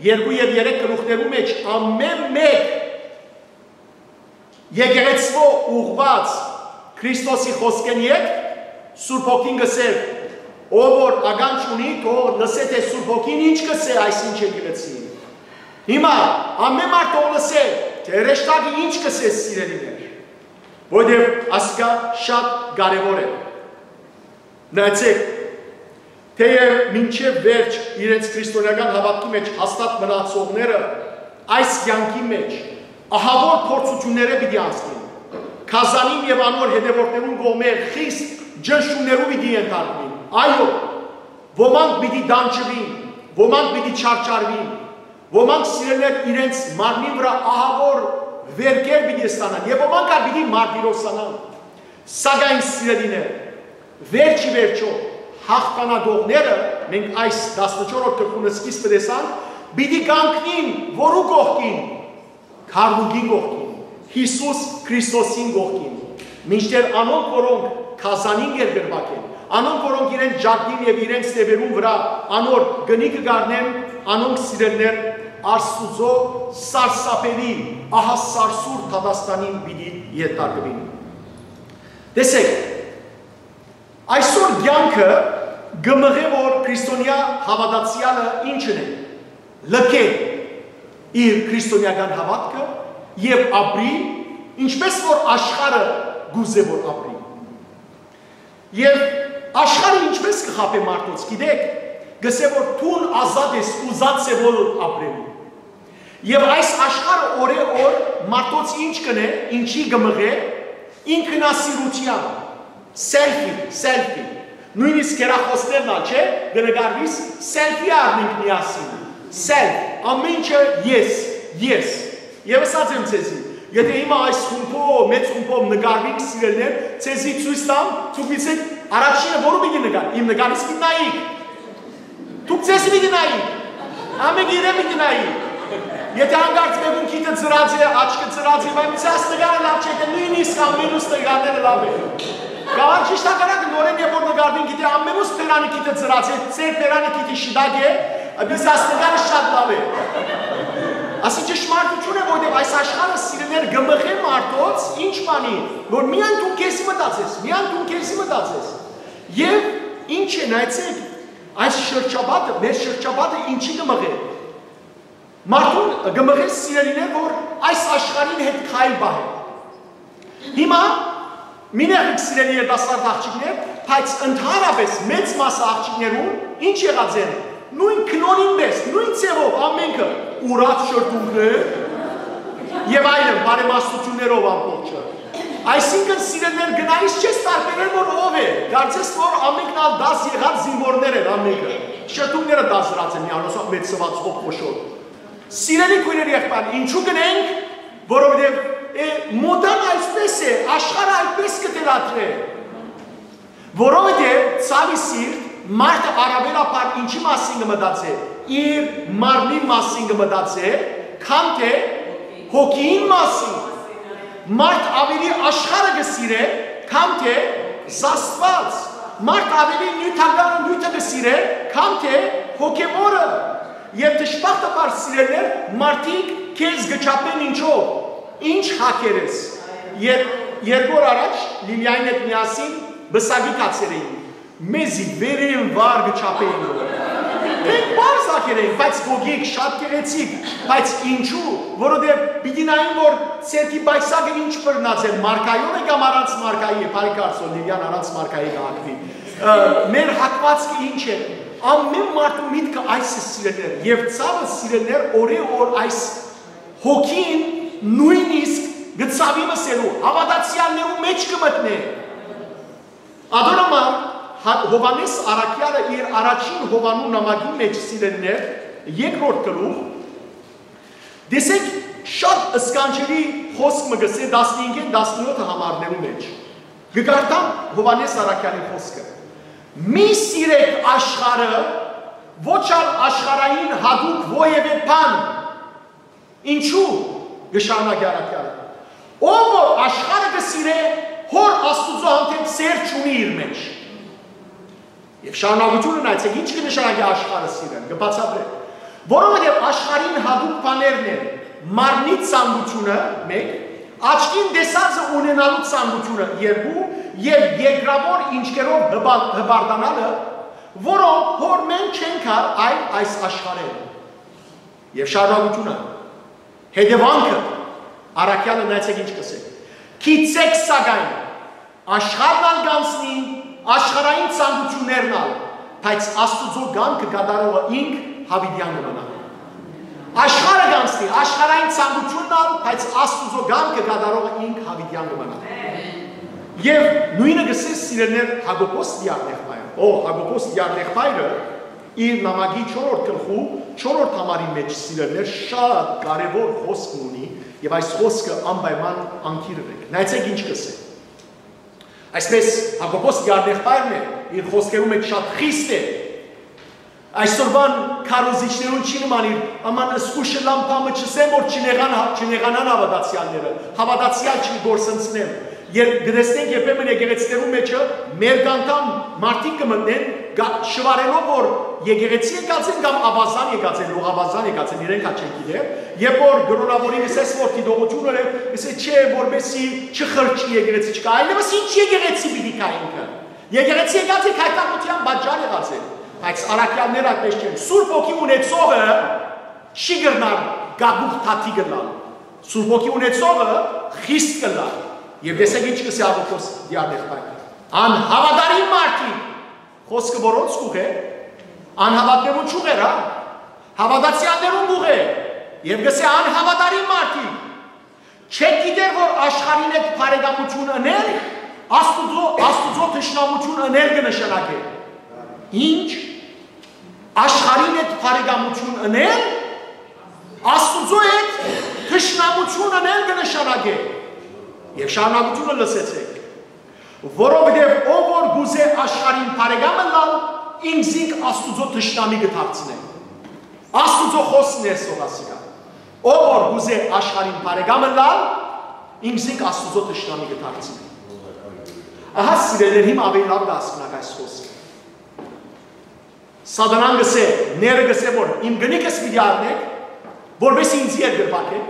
երկու եւ երեք գլուխներու մէջ ամէն մէկ եկեղեցւոյ ուղղուած Քրիստոսի խօսքէն ետք Սուրբ Հոգին կ'ըսէր. «Ով որ ականջ ունի, թող լսէ թէ Սուրբ Հոգին ինչ կ'ըսէ այսինչ եկեղեցիին»։ Հիմա ամէն մարդ թող լսէ թէ հրեշտակը ինչ կ'ըսէ, սիրելիներ, որովհետեւ ասկա շատ կարեւոր է։ Նայեցեք, թէեւ մինչեւ վերջ իրենց քրիստոնէական հաւատքի մէջ հաստատ մնացողները այս կեանքի մէջ ահաւոր փորձութիւններէ պիտի անցնին, գազանին եւ անոր հետեւորդներուն կողմէ խիստ ճնշումներու պիտի ենթարկուին։ Այո, ոմանք պիտի տանջուին, ոմանք պիտի չարչարուին, ոմանք, սիրելիներ, իրենց մարմնին վրայ ահաւոր վերքեր պիտի ստանան եւ ոմանք ալ պիտի մարտիրոսանան։ Սակայն, սիրելիներ, վերջ ի վերջոյ հաղթանակողները, մենք այս տասնչորսերորդ գլխուն սկիզբը տեսանք, պիտի կանգնին որու կողքին, գառնուկին կողքին, Յիսուս Քրիստոսին կողքին, մինչդեռ անոնք, որոնք գազանին կ'երկրուակեն, անոնք, որոնք իրենց ճակտին եւ իրենց թեւերուն վրայ անոր կնիքը կ'առնեն, անոնք, սիրելիներ, Աստուծոյ սարսափելի, ահասարսուռ դատաստանին պիտի ենթարկուին։ Տեսեք, այսօր կեանքը կը մղէ, որ քրիստոնեայ հաւատացեալը ինչն է, լքէ իր քրիստոնէական հաւատքը եւ ապրի, ինչպէս որ աշխարհը կ'ուզէ, որ ապրի։ Եւ աշխարհը ինչպէս կը խաբէ մարդոց, գիտեք, կ'ըսէ, որ դուն ազատ ես, ուզած է բոլոր ապրելու։ Եւ այս աշխարհը օրէ օր մարդոց ինչ կ'ընէ, ինչի կը մղէ, ինքնասիրութեան, սելֆի, սելֆի։ Նոյնիսկ հեռախօսներն ալ, չէ՞, կը նկարվիս, սելֆի առնենք միասին։ Սելֆ, ամէն ինչը ես, ես։ Եւ ըսած եմ ձեզի, եթե հիմա այս խումբով, մեծ խումբով նկարվինք, սիրելիներ, ձեզի ցոյց տամ, դուք միտցեք, առաջինը որու պիտի նկար, իմ նկարիս պիտի նայիք։ Դուք ձեզի պիտի նայիք։ Ամէնքը իրեն պիտի նայի։ Եթե հանկարծ մէկուն քիթը ծռած է, աչքը ծռած է, բայց միտցի, այս նկարը լաւ չէ, դե նոյնիսկ ամենուս նկարները լաւ են։ Կաւան ճիշտ հակառակը, նորէն երբ որ նկարվին, գիտէ, ամենուս բերանը քիթը ծռած է, ձեր բերանը քիթի շիտակ է, միտցի, այս նկարը շատ լաւ է։ Ասի ճշմարտություն է, որովհետեւ այս աշխարհը, սիրելիներ, կը մղէ մարդոց ինչ բանի, որ միայն դու քեզի մտածես, միայն դու քեզի մտածես։ Եւ ինչ է, նայեցեք, այս շրջապատը, մեր շրջապատը ինչի կը մղէ։ Մարդուն կը մղէ, սիրելիներ, որ այս աշխարհին հետ քայլ պահեն։ Հիմա մի նեղիկ, սիրելի երիտասարդ աղջիկներ, բայց ընդհանրապես մեծ մասը աղջիկներուն ինչ եղած են, նոյն քնոնին պէս, նոյն ձեւով ամէնքը, ուրախ շրթունքներ եւ այլն, բարեմասնություններով ամբողջը։ Այսինքն, սիրելիներ, գնայիս չես տարբերել, որ ով է, կարծես որ ամենքն ալ դաս եղած զինվորներ են, ամենքը շրթունքները դասրած են, միանոսով մեծ սված, ով խոշոր։ Սիրելի քոյրեր, եղբայր, ինչու գնենք, որովհետեւ, է, մոդան այսպես է, աշխարհը այդպես կը թելադրէ։ Որովհետեւ, ցաւի սիրտ, մարդը առաւելաբար ինչի մասին կը մտածէ, իր մարմնին մասին կը մտածէ, քան թէ հոգիին մասին։ Մարդ ավելի աշխարհը կը սիրէ, քան թէ Աստուած։ Մարդ ավելի նիւթական նիւթը կը սիրէ, քան թէ հոգեվորը։ Եւ դժբախտաբար, սիրելիներ, մարդիկ քեզ կը չափեն ինչով, ինչ հագեր ես։ Եր-, երկու օր առաջ Լիլիային հետ միասին պսակի գացեր էինք։ Մեզի վերէն վար կը չափէին։ Մենք պարզ հագեր էինք, բայց գոգիկ, շատ գեղեցիկ, բայց ինչու՞, որովհետեւ պիտի նային, որ ցերկի պայսակը ինչ բռնած է, մարկայով է կամ առանց մարկայի է, բարի կարծո Լիլիան առանց մարկայի կը հագնի։ Ը, մեր հագվածքը ինչ է։ Ամէն մարդու միտքը այս է, սիրելիներ, եւ ցաւը, սիրելիներ, օրէ օր այս հոգին նոյնիսկ կը ցաւի մսելու, հաւատացեալներու մէջ կը մտնէ։ Ատոր համար հա- Յովհաննէս Առաքեալը իր առաջին Յովհաննու նամակին մէջ, սիրելիներ, երկրորդ գլուխ, տեսեք, շատ սքանչելի խօսք մը կ'ըսէ տասնհինգ, տասնեօթ համարներու մէջ։ Կը կարդամ Յովհաննէս Առաքեալի խօսքը. «Մի սիրեք աշխարհը, ոչ ալ աշխարհային յատուկ որեւէ բան»։ Ինչու՞, կը շարունակէ Առաքեալը։ «Ով որ աշխարհը կը սիրէ, Հօր Աստուծոյ հանդէպ սէր չունի իր մէջ»։ Եւ շարունակութիւնը նայեցէք, ինչ կը նշանակէ աշխարհը սիրել, կը բացատրէ։ «Որովհետեւ աշխարհին յատուկ բաներն են՝ մարմնի ցանկութիւնը, մէկ, աչքին տեսածը ունենալու ցանկութիւնը, երկու, եւ երկրաւոր ինչքերով հպա- հպարտանալը, որոնք Հօրմէն չեն գար, այլ այս աշխարհէն»։ Եւ շարունակութիւնը, հետեւանքը, Առաքեալը նայեցէք ինչ կ'ըսէ. «Գիտցէք սակայն, աշխարհն ալ կ'անցնի, աշխարհային ցանկութիւններն ալ, բայց Աստուծոյ կամքը կատարողը ինք յաւիտեան կը մնայ»։ Աշխարհը կ'անցնի, աշխարհային ցանկութիւնն ալ, բայց Աստուծոյ կամքը կատարողը ինք յաւիտեան կը մնայ։ Եւ նոյնը կ'ըսէ, սիրելիներ, Յակոբոս Տիարնեղբայրը։ Օ, Յակոբոս Տիարնեղբայրը իր նամակի չորրորդ գլխու չորրորդ համարի մէջ, սիրելիներ, շատ կարեւոր խօսք մը ունի, եւ այս խօսքը անպայման անգիր ըրէք։ Նայեցէք ինչ կ'ըսէ։ Այսպէս, Յակոբոս Տիարնեղբայրն է, իր խօսքերու մէջ շատ խիստ է։ Այսօրուան քարոզիչներուն չի նմանիր, աման, զգուշ ըլլամ, բան մը չըսեմ, որ չնեղան-, չնեղանան հաւատացեալները, հաւատացեալ չկորսնցնեմ։ Երբ կը տեսնենք, երբեմն եկեղեցիներու մէջը մեր կանդամ մարդիկ կը մտնեն, գա- շուարելով, որ եկեղեցի եկած են կամ աւազան եկած են, լուղաւազան եկած են, իրենք ա չեն գիտեր, երբ որ կրոնաւորին կ'ըսես, որ դիտողութիւն ունեն, կ'ըսէ, չէ, որպեսզի չխրճի եկեղեցի չկա, այլեւս ինչ եկեղեցի պիտի գայ ինքը։ Եկեղեցի եկած է, քայքայութեան պատճառ եղած է, բայց առաքեալները այդպես չեն։ Սուրբ Հոգի ունեցողը չի կրնար գագուղ թաթի կ'ըլլալ։ Սուրբ Հոգի ունեցողը խիստ կ'ըլլայ։ Եւ տեսեք ինչ կ'ըսէ Յակոբոս Տիարնեղբայրը. «Անհաւատարիմ մարդիկ», խօսքը որոնց կ'ուղղէ, անհաւատներուն չուղղեր, հա, հաւատացեալներուն կ'ուղղէ, եւ կ'ըսէ. «Անհաւատարիմ մարդիկ, չէք գիտեր որ աշխարհին հետ բարեկամութիւն ընել, Աստուծոյ, Աստուծոյ թշնամութիւն ընել կը նշանակէ»։ Ինչ, աշխարհին հետ բարեկամութիւն ընել, Աստուծոյ հետ թշնամութիւն ընել կը նշանակէ։ Եւ շարունակութիւնը լսեցէք. «Որովհետեւ ով որ կ'ուզէ աշխարհին բարեկամ ըլլալ, ինքզինք Աստուծոյ թշնամի կը դարձնէ»։ Աստուծոյ խօսքն է սովասիկա։ «Ով որ կ'ուզէ աշխարհին բարեկամ ըլլալ, ինքզինք Աստուծոյ թշնամի կը դարձնէ»։ Ահա, սիրելիներ, հիմա աւելի լաւ կ'հասկնաք այս խօսքը։ Սատանան կ'ըսէ, ները կ'ըսէ, որ իմ կնիքս պիտի առնէք, որպեսզի ինձի երկրպագէք,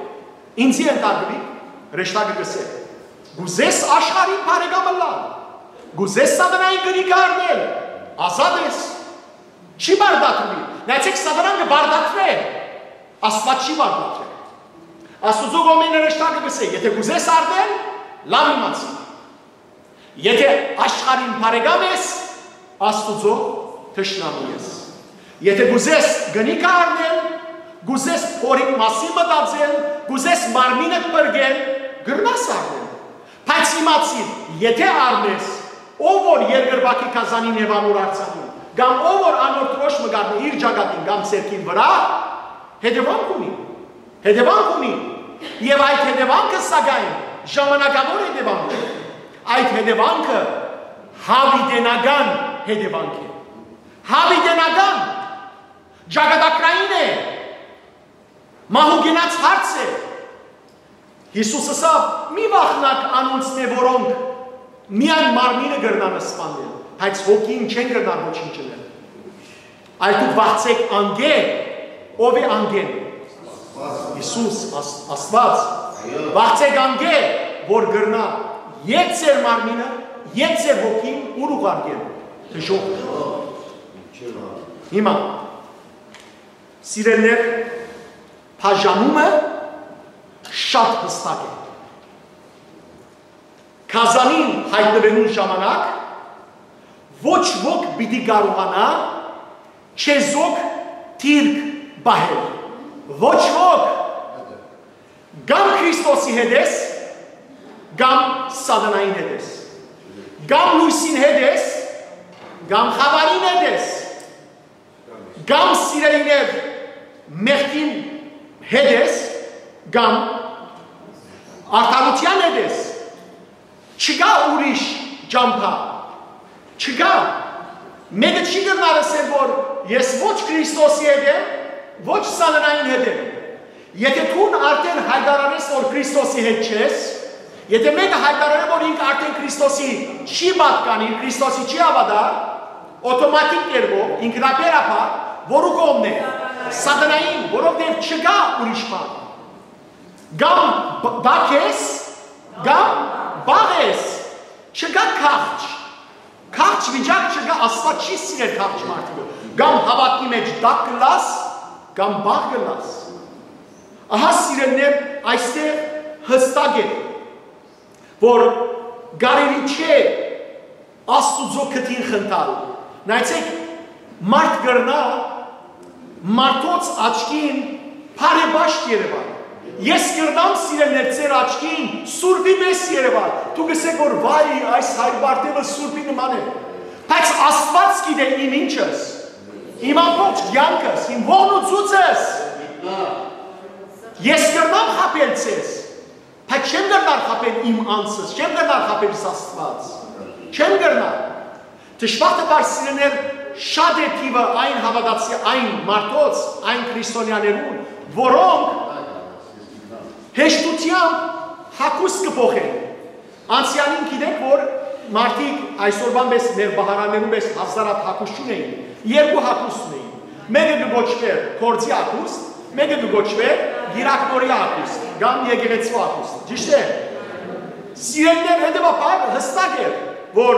ինձի ընդհակուիք, հրեշտակը կ'ըսէ. «Կ'ուզես աշխարհին բարեկամ ըլլալ, կ'ուզես սատանային կնիքը առնել, ազատ ես, չի բարդատրուի»։ Նայեցեք, սատանան կը բարդատրէ, Աստուած չի բարդատրել։ Աստուծոյ կողմէն հրեշտակը կ'ըսէ. «Եթէ կ'ուզես առնել, լաւ իմացի։ Եթէ աշխարհին բարեկամ ես, Աստուծոյ թշնամի ես։ Եթէ կ'ուզես կնիքը առնել, կ'ուզես փորին մասին մտածել, կ'ուզես մարմինդ փրկել, կրնաս առնել։ Բայց իմացիր, եթէ առնես, ով որ երկրպագի գազանին եւ անոր արձանին, կամ ով որ անոր դրոշմը կ'առնէ իր ճակատին կամ ձեռքին վրայ, հետեւանք ունի»։ Հետեւանք ունի։ Եւ այդ հետեւանքը, սակայն, ժամանակաւոր հետեւանք է։ Այդ հետեւանքը յաւիտենական հետեւանք է։ Յաւիտենական, ճակատագրային է, մահու կենաց հարց է։ Յիսուս ըսաւ. «Մի վախնաք անոնցմէ, որոնք միայն մարմինը կրնան սպանել, բայց հոգին չեն կրնար ոչինչ ընել»։ Այլ դուք վախցէք անգէ, ով է անգէն։ Յիսուս, Աս- Աստուած։ Վախցէք անգէ, որ կրնայ եթ ձեր մարմինը, եթ ձեր հոգին ուր ուղարկել, դժոխք։ Հիմա, սիրելիներ, բաժանումը շատ յստակ է։ Գազանին յայտնուելուն ժամանակ ոչ ոք պիտի կարողանայ Չէ զոք դիրք պահել։ Ոչ ոք, կամ Քրիստոսի հետ ես, կամ սատանային հետ ես, կամ լոյսին հետ ես, կամ խաւարին հետ ես, կամ սիրելիներ մեղքին հետ ես, կամ արդարութեան հետ ես։ Չկա ուրիշ ճամբայ։ Չկա։ Մէկը չի կրնար ըսել, որ ես ոչ Քրիստոսի հետ եմ, ոչ սատանային հետ եմ։ Եթէ դուն արդեն յայտարարես, որ Քրիստոսի հետ չես, եթէ մէկը յայտարարէ, որ ինք արդեն Քրիստոսի չի պատկանի, Քրիստոսի չի հաւատա, օտոմատիկ կերպով, ինքնաբերաբար, որու կողմն է, սատանային, որովհետեւ չկա ուրիշ բան։ Կամ բ-, տաք ես, կամ պաղ ես։ Չկա քաղջ։ Քաղջ վիճակ չկա, Աստուած չի սիրեր քաղջ մարդիկը։ Կամ հաւատքի մեջ տաք կլաս, կամ պաղ կլաս։ Ահա, սիրելիներ, այստեղ յստակ է, որ կարելի չէ Աստուծոյ քթին խնդալ։ Նայեցեք, մարդ կրնայ մարդոց աչքին բարեպաշտ երեւալ։ Ես կրնամ, սիրելիներ, ձեր աչքին սուրբի պես երեւալ։ Դուք կ'ըսէք, որ վայ, այս հայր Պարթեւը սուրբի նման է։ Բայց Աստուած գիտէ իմ ինչս, իմ ամբողջ կեանքս, իմ ողնուծուցս։ Ես կրնամ խաբել ձեզ, բայց չեմ կրնար խաբել իմ անձս, չեմ կրնար խաբել Աստուած։ Չեմ կրնար։ Դժբախտաբար, սիրելիներ, շատ է թիվը այն հաւատացի, այն մարդոց, այն քրիստոնեաներուն, որոնք հեշտութեամբ հագուստ կը փոխեն։ Անցեալին գիտենք, որ մարդիկ այսօրվան պես, մեր պահարաններուն պես հազարապ հագուստ չունէին, երկու հագուստ ունէին։ Մէկը կը կոչուէր գործի հագուստ, մէկը կը կոչուէր կիրակնորի հագուստ կամ եկեղեցու հագուստ։ Ճիշդ է։ Սիրելիներ, հետեւաբար յստակ էր, որ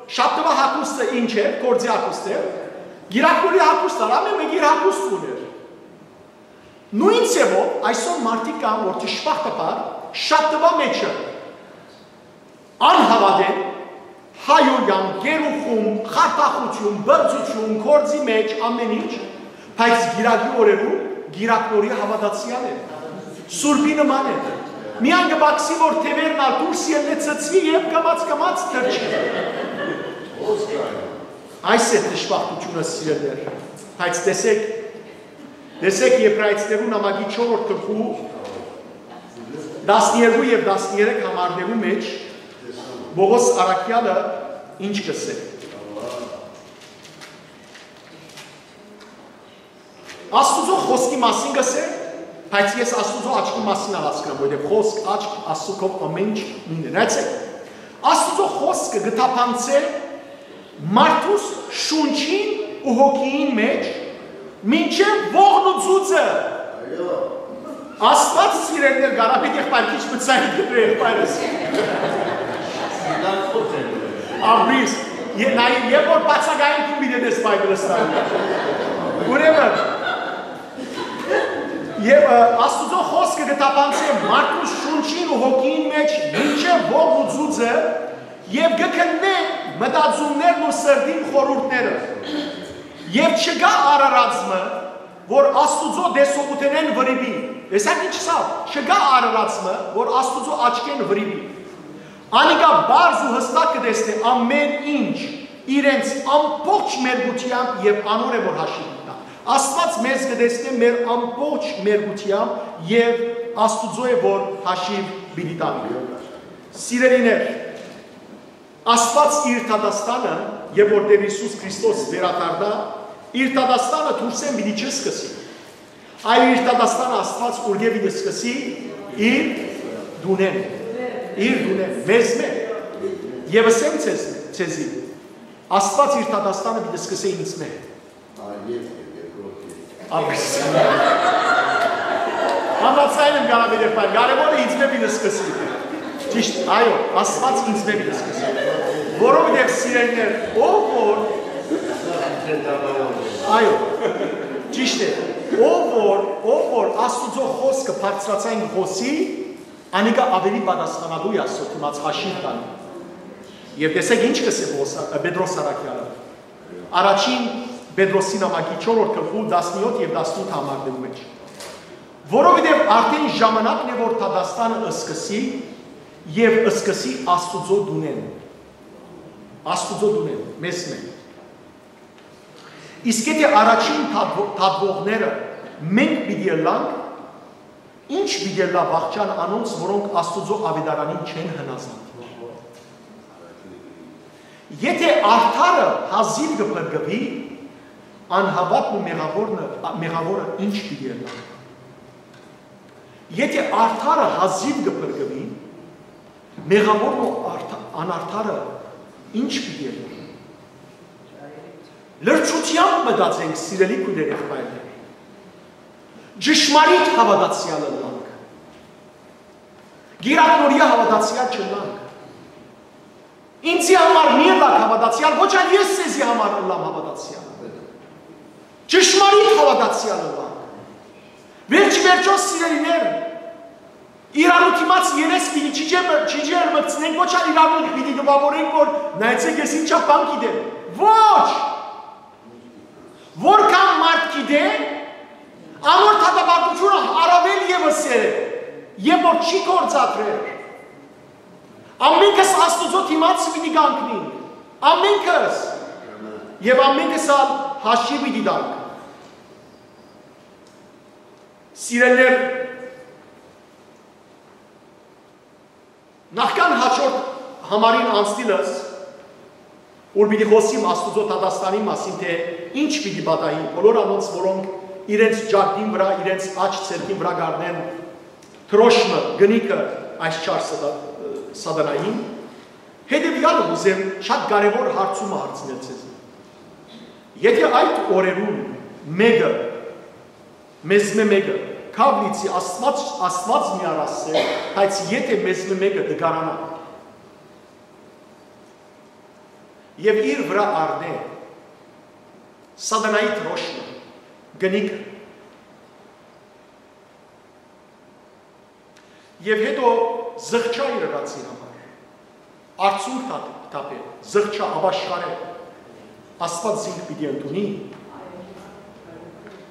շաբթուայ հագուստը ինչ էր, գործի հագուստ էր, կիրակնորի հագուստը, ամէն մէկը իր հագուստը ունէր։ Նոյն ձեւով այսօր մարդիկ կան, որ դժբախտաբար շաբթուայ մէջը անհաւատեն, հայոյական, գերուխում, խարդախութիւն, բրձութիւն, գործի մեջ, ամէն ինչ, բայց կիրակի օրերուն կիրակնորի հաւատացեալ են, սուրբի նման են։ Միայն կը պակսի, որ թեւերն ալ դուրս ելնէ, ցցուի եւ կամաց կամաց թռչի։ Այս է դժբախտութիւնը, սիրելիներ։ Բայց տեսեք, տեսեք Եբրայեցիներուն նամակի չորրորդ գլխու տասներկու եւ տասներեք համարներու մեջ Պողոս առաքեալը ինչ կ'ըսէ։ Աստուծոյ խօսքի մասին կ'ըսէ, բայց ես Աստուծոյ աչքի մասին ալ հասկնամ, որովհետեւ խօսք, աչք, Աստուծոյ կողմը ամէն ինչ նոյնն է։ Նայեցեք, Աստուծոյ խօսքը կը թափանցէ մարդուս շունչին ու հոգիին մեջ, մինչեւ ողն ու ծուծը։ Աստուած, սիրելիներ, կարապետ եղբայր, քիչ մը ցայտ դրե եղբայրս։ Ապրիս, ե-, նայ, երբ որ բացակայեն դու պիտի դես Bible study։ Ուրեմն, եւ, ը, Աստուծոյ խօսքը կը թափանցէ մարդու շունչին ու հոգին մեջ, մինչեւ ողն ու ծուծը, եւ կը քննէ մտածումներն ու սրտին խորհուրդները։ Եւ չկայ արարած մը, որ Աստուծոյ տեսողութենէն վրիպի։ Տեսա՞ք ինչ սա, չկայ արարած մը, որ Աստուծոյ աչքէն վրիպի։ Անիկա պարզ ու յստակ կը տեսնէ ամէն ինչ իրենց ամբողջ մերկութեամբ եւ անոր է, որ հաշիվ տայ։ Աստուած մեզ կը տեսնէ մեր ամբողջ մերկութեամբ եւ Աստուծոյ է, որ հաշիվ պիտի տանք։ Սիրելիներ, Աստուած իր դատաստանը, երբ որ Տեր Յիսուս Քրիստոս վերադառնայ, իր դատաստանը դուրսէն պիտի չսկսի, այլ իր դատաստանը Աստուած ուրկէ պիտի սկսի իր դունեն, իր դունեն, մեզմէ։ Եւ ըսեմ ձեզ, ձեզի, Աստուած իր դատաստանը պիտի սկսի ինձմէ։ Ամեն։ Համաձայն եմ, Գարաբի եղբայր, կարևորը ինձմէ պիտի սկսի։ Ճիշդ, այո, Աստուած ինձմէ պիտի սկսի։ Որովհետեւ, սիրելիներ, ով որ, այո, ճիշդ է, ով որ, ով որ Աստուծոյ խօսքը բարձրաձայն խօսի, անիկա աւելի պատասխանատու է Աստուծոյ դիմաց հաշիվ տալու։ Եւ տեսեք, ինչ կ'ըսէ Պողոս-, Պետրոս առաքեալը։ Առաջին Պետրոսի նամակի չորրորդ գլխու տասնեօթ եւ տասնութ համարներու մէջ։ Որովհետեւ արդէն ժամանակն է, որ դատաստանը սկսի եւ սկսի Աստուծոյ տունէն։ Աստուծոյ տունէն, մեզ մէ։ Իսկ եթէ առաջին թատվո-, թատուողները մենք պիտի ըլլանք, ի՞նչ պիտի ըլլայ վախճան անոնց, որոնք Աստուծոյ աւետարանին չեն հնազանդուիր։ Եթէ արդարը հազիւ կը փրկուի, անհաւատն ու մեղաւորնը, մեղաւորը ի՞նչ պիտի ըլլայ։ Եթէ արդարը հազիւ կը փրկուի, մեղաւորն ու արդ-, անարդարը ի՞նչ պիտի ըլլայ։ Լրջութեամբ մտածենք, սիրելի քոյրեր, եղբայրներ։ Ճշմարիտ հաւատացեալ ըլլանք։ Կիրակնօրեայ հաւատացեալ չըլլանք։ Ինծի համար մի ըլլաք հաւատացեալ, ոչ ալ ես ձեզի համար ըլլամ հաւատացեալ։ Ճշմարիտ հաւատացեալ ըլլանք։ Վերջի վերջոց, սիրելիներ, իրարու դիմաց երես պիտի չիջեր-, չիջերմկցնենք, ոչ ալ իրարու պիտի տպաւորենք, որ նայեցէք, ես ինչա բան գիտեմ։ Ոչ! Որքան մարդ գիտէ, անոր դատապարտութիւնը առաւել եւս է, եւ որ չի գործադրեր։ Ամենքս Աստուծոյ դիմաց պիտի կանգնենք, ամենքս, եւ ամենքս ալ հաշիւ պիտի տանք։ Սիրելիներ, նախքան հաջորդ համարին անցնիլս, ուր պիտի խօսիմ Աստուծոյ դատաստանի մասին, թէ ի՞նչ պիտի պատահի բոլոր անոնց, որոնք իրենց ճակտին վրայ, իրենց աջ ձեռքին վրայ կ'առնեն դրոշմը, կնիքը այս չար սատա-, սատանային, հետեւեալը կ'ուզեմ շատ կարեւոր հարցումը հարցնել ձեզի։ Եթէ այդ օրերուն մէկը, մեզմէ մէկը, քաւ լիցի, Աստուած, Աստուած մի առ ասէ, բայց եթէ մեզմէ մէկը կը կարանայ եւ իր վրայ առնէ սատանայի դրոշմը, կնիքը, եւ հետո զղջայ իր ըրածին համար, արցունք թափ-, թափէ, զղջայ, ապաշխարէ, Աստուած զինք պիտի ընդունի։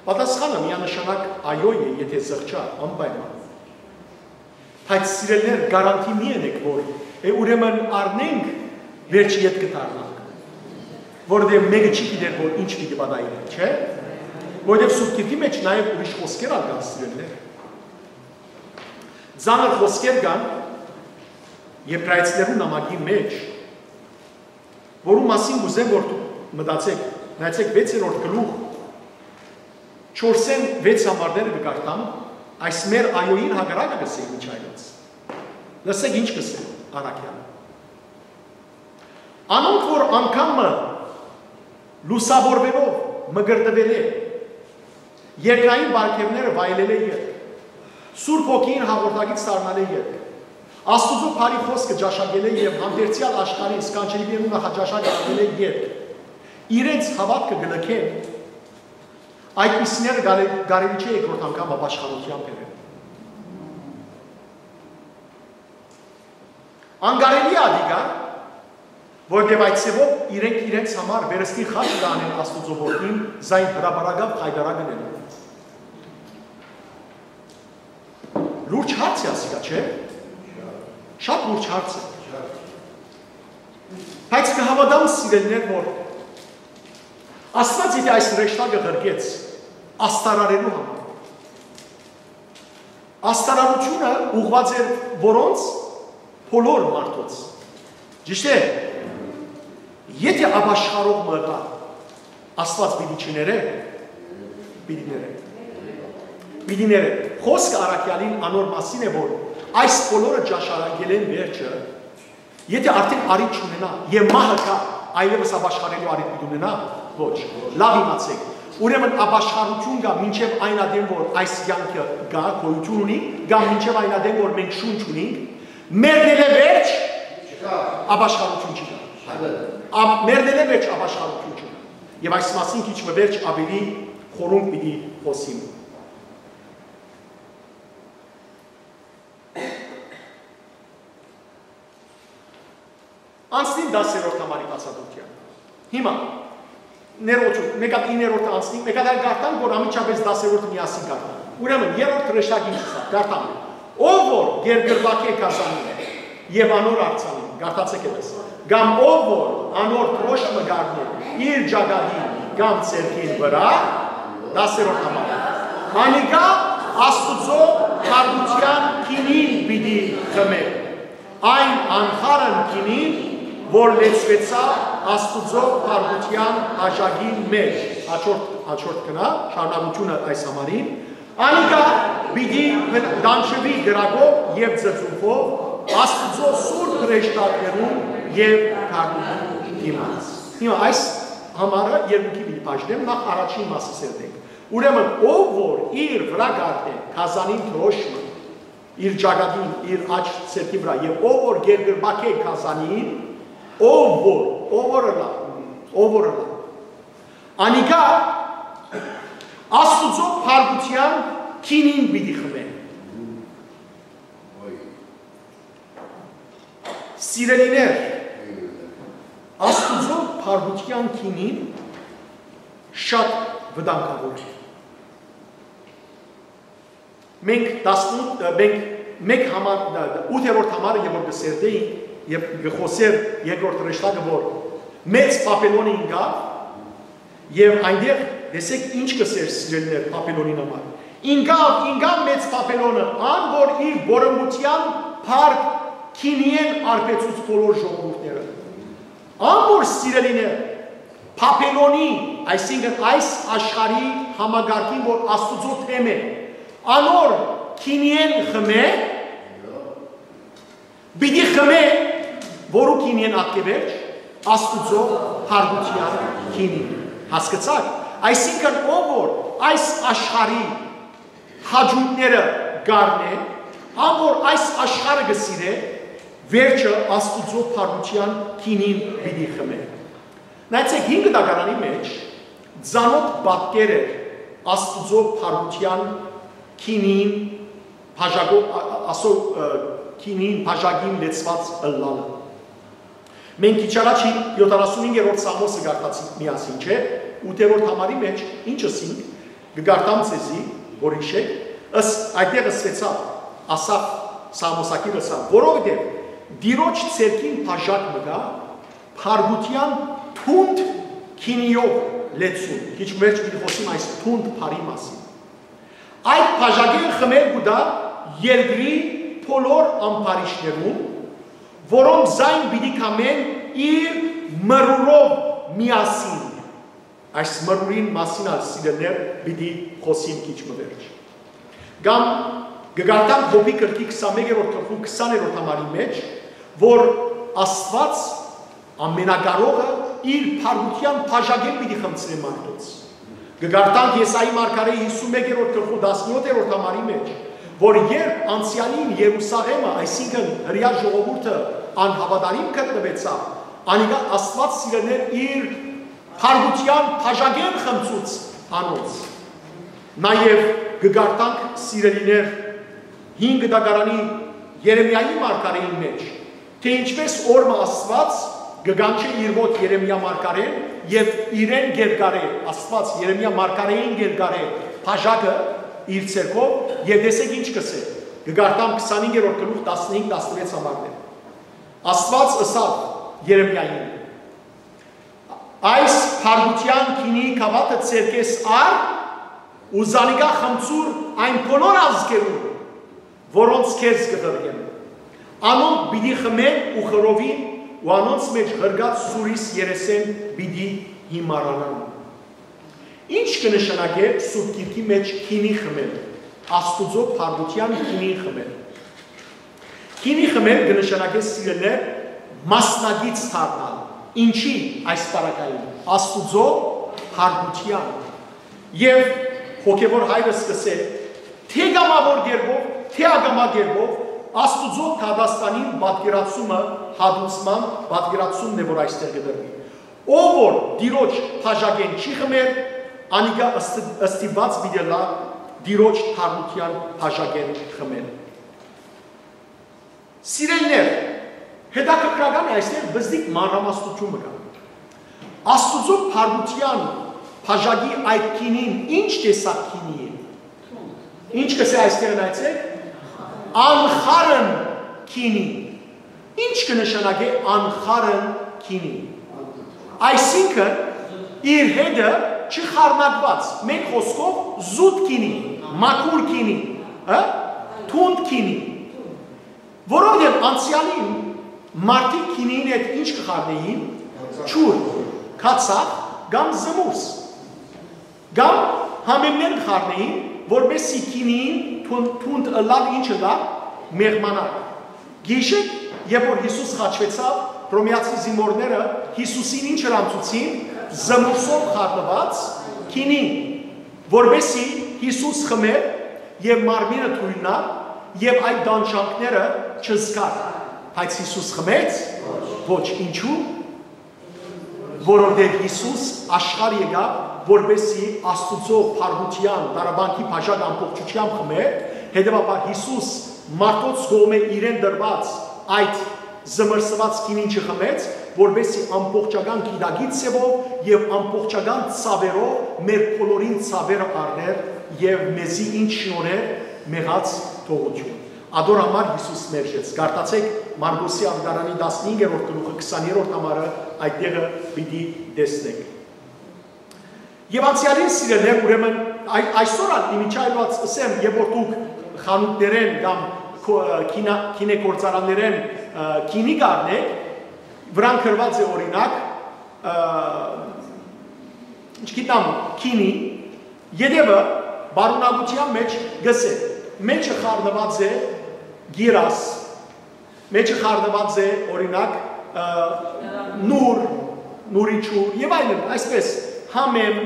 Պատասխանը միանշանակ այո է, եթէ զղջայ, անպայման։ Բայց, սիրելիներ, գարանտի մի ընէք, որ է, ուրեմն առնենք, վերջ ետ կը դառնանք, որովհետեւ մէկը չի գիտեր, որ ինչ պիտի պատահի, չէ՞։ Որովհետեւ Սուրբ Գիրքի մէջ նաեւ ուրիշ խօսքեր ալ կան, սիրելիներ։ Ծանր խօսքեր կան Եբրայեցիներու նամակի մէջ, որու մասին կ'ուզեմ, որ դուք մտածէք, նայեցեք վեցերորդ գլուխ, չորսէն վեց համարները կը կարդամ, այս մեր այոյին հակառակը կ'ըսէ, ինչ այլոց։ Լսեք, ինչ կ'ըսէ առաքեալը։ Անոնք, որ անգամ մը լուսաւորուելով մկրտուելէ, երկրային պարգեւները վայելելէ ետք, Սուրբ Հոգիին հաղորդակից դառնալէ ետք, Աստուծոյ բարի խօսքը ճաշակելէ եւ հանդերձեալ աշխարհին սքանչելիներու նախաճաշակը առնելէ ետք, իրենց հաւատքը կը լքեն, այդպիսիները կարելի, կարելի չէ երկրորդ անգամ ապաշխարութեան բերել։ Անկարելի է ատիկա, որովհետեւ այդ ձեւով իրենք իրենց համար վերստին խաչը կ'անեն Աստուծոյ որդին, զայն հրապարակաւ խայտառակը կ'ընեն։ Լուրջ հարց է ասիկա, չէ՞։ Շատ լուրջ հարց է։ Բայց կը հաւատամ, սիրելիներ, որ Աստուած, եթէ այս հրեշտակը ղրկեց, աստարարելու համար, աստարարութիւնը ուղղուած էր որոնց, բոլոր մարդոց։ Ճիշդ է։ Եթէ ապաշխարող մը ըլլայ, Աստուած պիտի չներէ, պիտի ներէ։ Պիտի ներէ։ Խօսքը առաքեալին անոր մասին է, որ այս բոլորը ճաշարակելէն վերջը, եթէ արդեն առիթ չունենայ, եւ մահը գայ, այլեւս ապաշխարելու առիթ պիտի ունենայ։ Ոչ, լաւ իմացէք։ Ուրեմն ապաշխարութիւն կայ մինչեւ այն ատեն, որ այս կեանքը գայ, գոյութիւն ունի, կամ մինչեւ այն ատեն, որ մենք շունչ ունինք, մեռնելէ վերջ ապաշխարութիւն չի գայ։ Ամ-, մեռնելէ վերջ ապաշխարութիւն չի գայ։ Եւ այս մասին քիչ մը վերջ աւելի խորունկ պիտի խօսիմ։ Անցնիմ դասերորդ համարի բացատրութեան։ Հիմա, ներողություն, մեկ հատ իններորդ անցնենք, մեկ հատ այլ կարդանք, որ անմիջապէս դասերորդը միասին կարդանք։ Ուրեմն, երրորդ հրեշտակը ինչ ըսաւ, կարդանք. «Ով որ կերկրուակէ գազանին եւ անոր արձանին», կարդացէք ևս, «կամ ով որ անոր դրոշմը կ'առնէ իր ճակատին կամ ձեռքին վրայ», դասերորդ համար, «անիկա Աստուծոյ փառքութեան գինին պիտի խմէ, այն անխառն գինին, որ լեցուեցաւ Աստուծոյ փառքութեան բաժակին մէջ»։ Հաջորդ, հաջորդ գնա, շարունակութիւնը այս համարին. «Անիկա պիտի տանջուի կրակով եւ ծծումբով Աստուծոյ սուրբ հրեշտակներուն եւ քարդուղին դիմաց»։ Հիմա այս համարը երկուքի պիտի բաժնեմ, նախ առաջին մասը սերտենք։ «Ուրեմն ով որ իր վրայ կ'առնէ գազանին դրոշմը, իր ճակատին, իր աջ ձեռքի վրայ, եւ ով որ կերկրուակէ գազանին, ով որ, ով որ ըլլայ, ով որ ըլլայ, անիկա Աստուծոյ փառքութեան գինին պիտի խմէ»։ Սիրելիներ, Աստուծոյ փառքութեան գինին շատ վտանգաւոր է։ Մենք տասնութ, մենք մեկ համար, ութերորդ համարը երբ որ կը սերտէինք եւ կը խօսէր երկրորդ հրեշտակը, որ մեծ Բաբելոնը ինկա, եւ այնտեղ տեսեք ինչ կ'ըսէր, սիրելիներ, Բաբելոնին համար. «Ինկա, ինկա մեծ Բաբելոնը, ան որ իր բորմբութեան փառք գինիէն արբեցուց բոլոր ժողովուրդները»։ Ան որ, սիրելիներ, Բաբելոնի, այսինքն այս աշխարհի համակարգին, որ Աստուծոյ դէմ է, անոր գինիէն խմէ, պիտի խմէ որու գինիէն ատկեվերջ, Աստուծոյ փառքութեան գինին։ Հասկցա՞ք։ Այսինքն, ով որ այս աշխարհի հաճոյքները կ'առնէ, ան որ այս աշխարհը կը սիրէ, վերջը Աստուծոյ փառքութեան գինին պիտի խմէ։ Նայեցեք, հինգ դագարանի մէջ ծանօթ պատկեր էր Աստուծոյ փառքութեան գինին բաժակով, ա-, ա-, ասոր, ը, գինին բաժակին լեցուած ըլլալը։ Մենք քիչ առաջ յոթանասունհինգերորդ Սաղմոսը կարդացինք միասին, չէ՞։ Ութերորդ համարի մէջ ինչ ըսինք, կը կարդամ ձեզի, որ յիշէք, ըս-, այդտեղ ըսուեցաւ, ասաւ Սաղմոսագիրը, ըսաւ, որովհետեւ Տիրոջ ձեռքին բաժակ մը կայ, փառքութեան թունդ գինիով լեցուն։ Քիչ մը վերջ պիտի խօսիմ այս թունդ բառի մասին։ Այդ բաժակէն խմել կու տայ երկրի բոլոր ամբարիշտներուն, որոնք զայն պիտի քամեն իր մրուրով միասին։ Այս մրուրին մասին ալ, սիրելիներ, պիտի խօսիմ քիչ մը վերջ։ Կամ կը կարդանք Յոբի գրքի քսանմէկերորդ գլխու քսաներորդ համարի մէջ, որ Աստուած Ամենակարողը իր փառքութեան բաժակէն պիտի խմցնէ մարդոց։ Կը կարդանք Եսայի մարգարէի հիսունմէկերորդ գլխու տասնեօթերորդ համարի մէջ, որ երբ անցեալին Երուսաղէմը, այսինքն՝ հրեայ ժողովուրդը անհաւատարիմ գտնուեցաւ, անիկա Աստուած, սիրելիներ, իր փառքութեան բաժակէն խմցուց անոնց։ Նաեւ կը կարդանք, սիրելիներ, հինգ դագարանի Երեմիայի մարգարէին մէջ, թէ ինչպէս օր մը Աստուած կը կանչէ իր ոտք Երեմիա մարգարէին եւ իրեն կ'երկարէ, Աստուած Երեմիա մարգարէին կ'երկարէ բաժակը իր ձեռքով, եւ տեսեք ինչ կ'ըսէ, կը կարդամ քսանհինգերորդ գլուխ տասնհինգ տասնվեց համարներ։ Աստուած ըսաւ Երեմիային. «Այս փառքութեան գինի գաւաթը ձեռքէս առ ու զանիկա խմցուր այն բոլոր ազգերուն, որոնց քեզ կը ղրկեմ։ Անոնք պիտի խմեն ու խռովին ու անոնց մէջ ղրկած սուրիս երեսէն պիտի յիմարանան»։ Ի՞նչ կը նշանակէ Սուրբ Գիրքի մէջ գինի խմել, Աստուծոյ փառքութեան գինին խմել։ Գինի խմել կը նշանակէ, սիրելիներ, մասնակից դառնալ։ Ինչի՞ այս պարագային։ Աստուծոյ փառքութեան։ Եւ հոգեւոր հայրս կ'ըսէ, թէ կամաւոր կերպով, թէ ակամայ կերպով, Աստուծոյ դատաստանին պատկերացումը, հատուցման պատկերացումն է, որ այստեղ կը տրուի։ Ով որ Տիրոջ բաժակէն չի խմեր, անիկա ըստ-, ըստիպված պիտի ըլլայ Տիրոջ թարմութեան բաժակէն խմել։ Սիրելիներ, հետաքրքրական է, այստեղ բզդիկ մանրամասնութիւն մը կայ։ Աստուծոյ փառքութեան բաժակի այդ գինին ի՞նչ տեսակ գինի է։ Ի՞նչ կ'ըսէ այստեղ, նայեցէք, անխարն գինի։ Ի՞նչ կը նշանակէ անխարն գինի։ Այսինքն, իր հետը չխառնակուած, մէկ խօսքով, զուտ գինի, մաքուր գինի, հա, թունդ գինի։ Որովհետեւ անցեալին մարդիկ գինին հետ ի՞նչ կը խառնէին, ջուր, քացախ կամ զմուռս, կամ համեմներ կը խառնէին, որպէս զի գինին թուն-, թունդ ըլլայ, ի՞նչ ըլլայ, մեղմանայ։ Գիշեր, երբ որ Յիսուս խաչուեցաւ, հռոմէացի զինուորները Յիսուսին ի՞նչ ըրամցուցին, զմուռսով խառնուած գինին, որպէս զի Յիսուս խմէր եւ մարմինը թոյլնայ եւ այդ տանջանքները չզգար։ Բայց Յիսուս խմեց։ Ոչ, ինչու՞։ Որովհետեւ Յիսուս աշխարհ եկաւ, որպէս զի Աստուծոյ փառքութեան, տառապանքի բաժակ ամբողջութեամբ խմէ, հետեւաբար Յիսուս մարդոց կողմէ իրեն տրուած այդ զմրսուած գինին չխմեց, որպէս զի ամբողջական գիտակից ձեւով եւ ամբողջական ցաւերով մեր բոլորին ցաւերը առնէր եւ մեզի ինչ շնորհէր, մեղաց թողութիւն։ Ատոր համար Յիսուս մերժեց։ Կարդացէք Մարկոսի Աւետարանի տասնհինգերորդ գլուխը, քսաներորդ համարը, այդտեղը պիտի տեսնէք։ Եւ անցեալին, սիրելիներ, ուրեմն, այ-, այսօր ալ իմիջայլուած ըսեմ, երբ որ դուք խանութներէն կամ քո-, ը, գինա-, գինեգործարաններէն, ը, գինի կ'առնէք, վրան գրուած է, օրինակ, ը, չգիտեմ, գինի, ետեւը պարունակութեան մէջ կ'ըսէ, մէջը խառնուած է կիրաս, մէջը խառնուած է, օրինակ, ը, նուր, նուրի ջուր եւ այլն, այսպես, համեմ,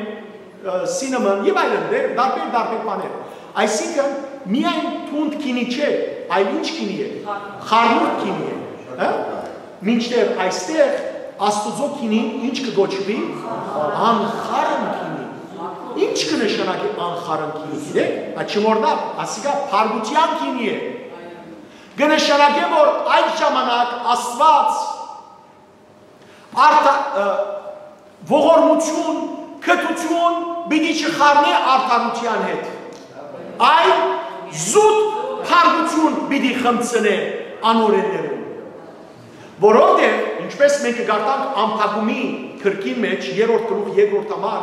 ը, սինամոն եւ այլն, դե, տարբեր, տարբեր բաներ։ Այսինքն, միայն թունդ գինի չէ, այլ ի՞նչ գինի է։ Խառնուրդ գինի է, հա՞։ Մինչդեռ այստեղ Աստուծոյ գինին ի՞նչ կը կոչուի, անխարն գինի։ Ի՞նչ կը նշանակի անխարն գինի, գիտէք, ա, չմոռնաք, ասիկա փառքութեան գինի է։ Կը նշանակէ, որ այդ ժամանակ Աստուած արդ-, ը, ողորմութիւն, կրթութիւն պիտի չխառնէ արդարութեան հետ, այլ զուտ փառքութիւն պիտի խմցնէ անօրէններուն։ Որովհետեւ, ինչպես մենք կը կարդանք Ամփակումի գրքին մէջ, երրորդ գլուխ, երկրորդ համար,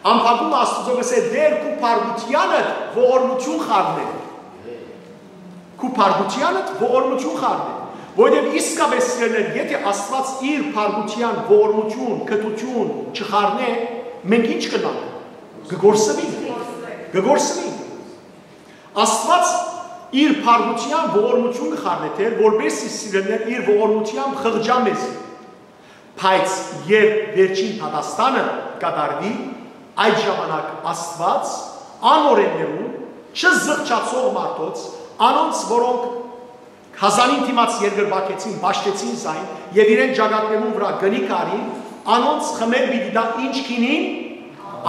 Ամփակումը Աստուծոյ կ'ըսէ. «Տէր, քու փառքութեանդ ողորմութիւն խառնէ»։ Քու փառքութեանդ ողորմութիւն խառնէ։ Որովհետեւ իսկապէս, սիրելիներ, եթէ Աստուած իր փառքութեան ողորմութիւն, կրթութիւն չխառնէ, մենք ի՞նչ կ'ըլլանք։ Կը կորսուինք։ Կը կորսուինք։ Աստուած իր փառքութեան ողորմութիւն կը խառնէ, դեռ որպէս զի, սիրելիներ, իր ողորմութեամբ խղճայ մեզի։ Բայց երբ վերջին դատաստանը կատարուի, այդ ժամանակ Աստուած անօրէններուն, չզղջացող մարդոց, անոնց, որոնք գազանին դիմաց երկրպագեցին, պաշտեցին զայն եւ իրեն ճակատներուն վրայ կնի կարին, անոնց խմել պիտի տայ ինչ գինին,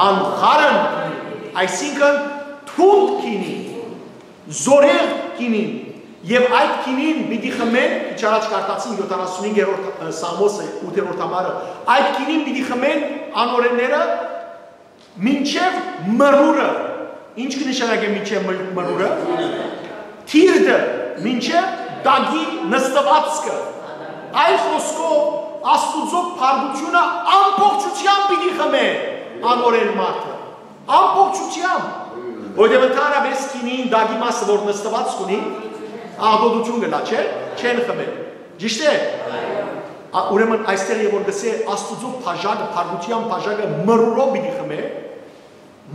անխարն գինին, այսինքն՝ թունդ գինին, զօրեղ գինին, եւ այդ գինին պիտի խմեն, քիչ առաջ կարդացին յոթանասունհինգերորդ, ը, Սաղմոսը, ութերորդ համարը, այդ գինին պիտի խմեն անօրէնները մինչեւ մռուրը։ Ինչ կը նշանակէ մինչեւ մր-, մռուրը։ Թիրտը, մինչեւ տակի նստուածքը։ Այլ խօսքով, Աստուծոյ փառքութիւնը ամբողջութեամբ պիտի խմէ անօրէն մարդը։ Ամբողջութեամբ։ Որովհետեւ ընդհանրապես գինին տակի մասը, որ նստուած կ'ունի, աղտոտութիւն կ'ըլլայ, չէ՞, չեն խմեր։ Ճիշդ է։ Ա, ուրեմն այստեղ երբ որ կ'ըսէ Աստուծոյ բաժակը, փառքութեան բաժակը մռուրով պիտի խմէ,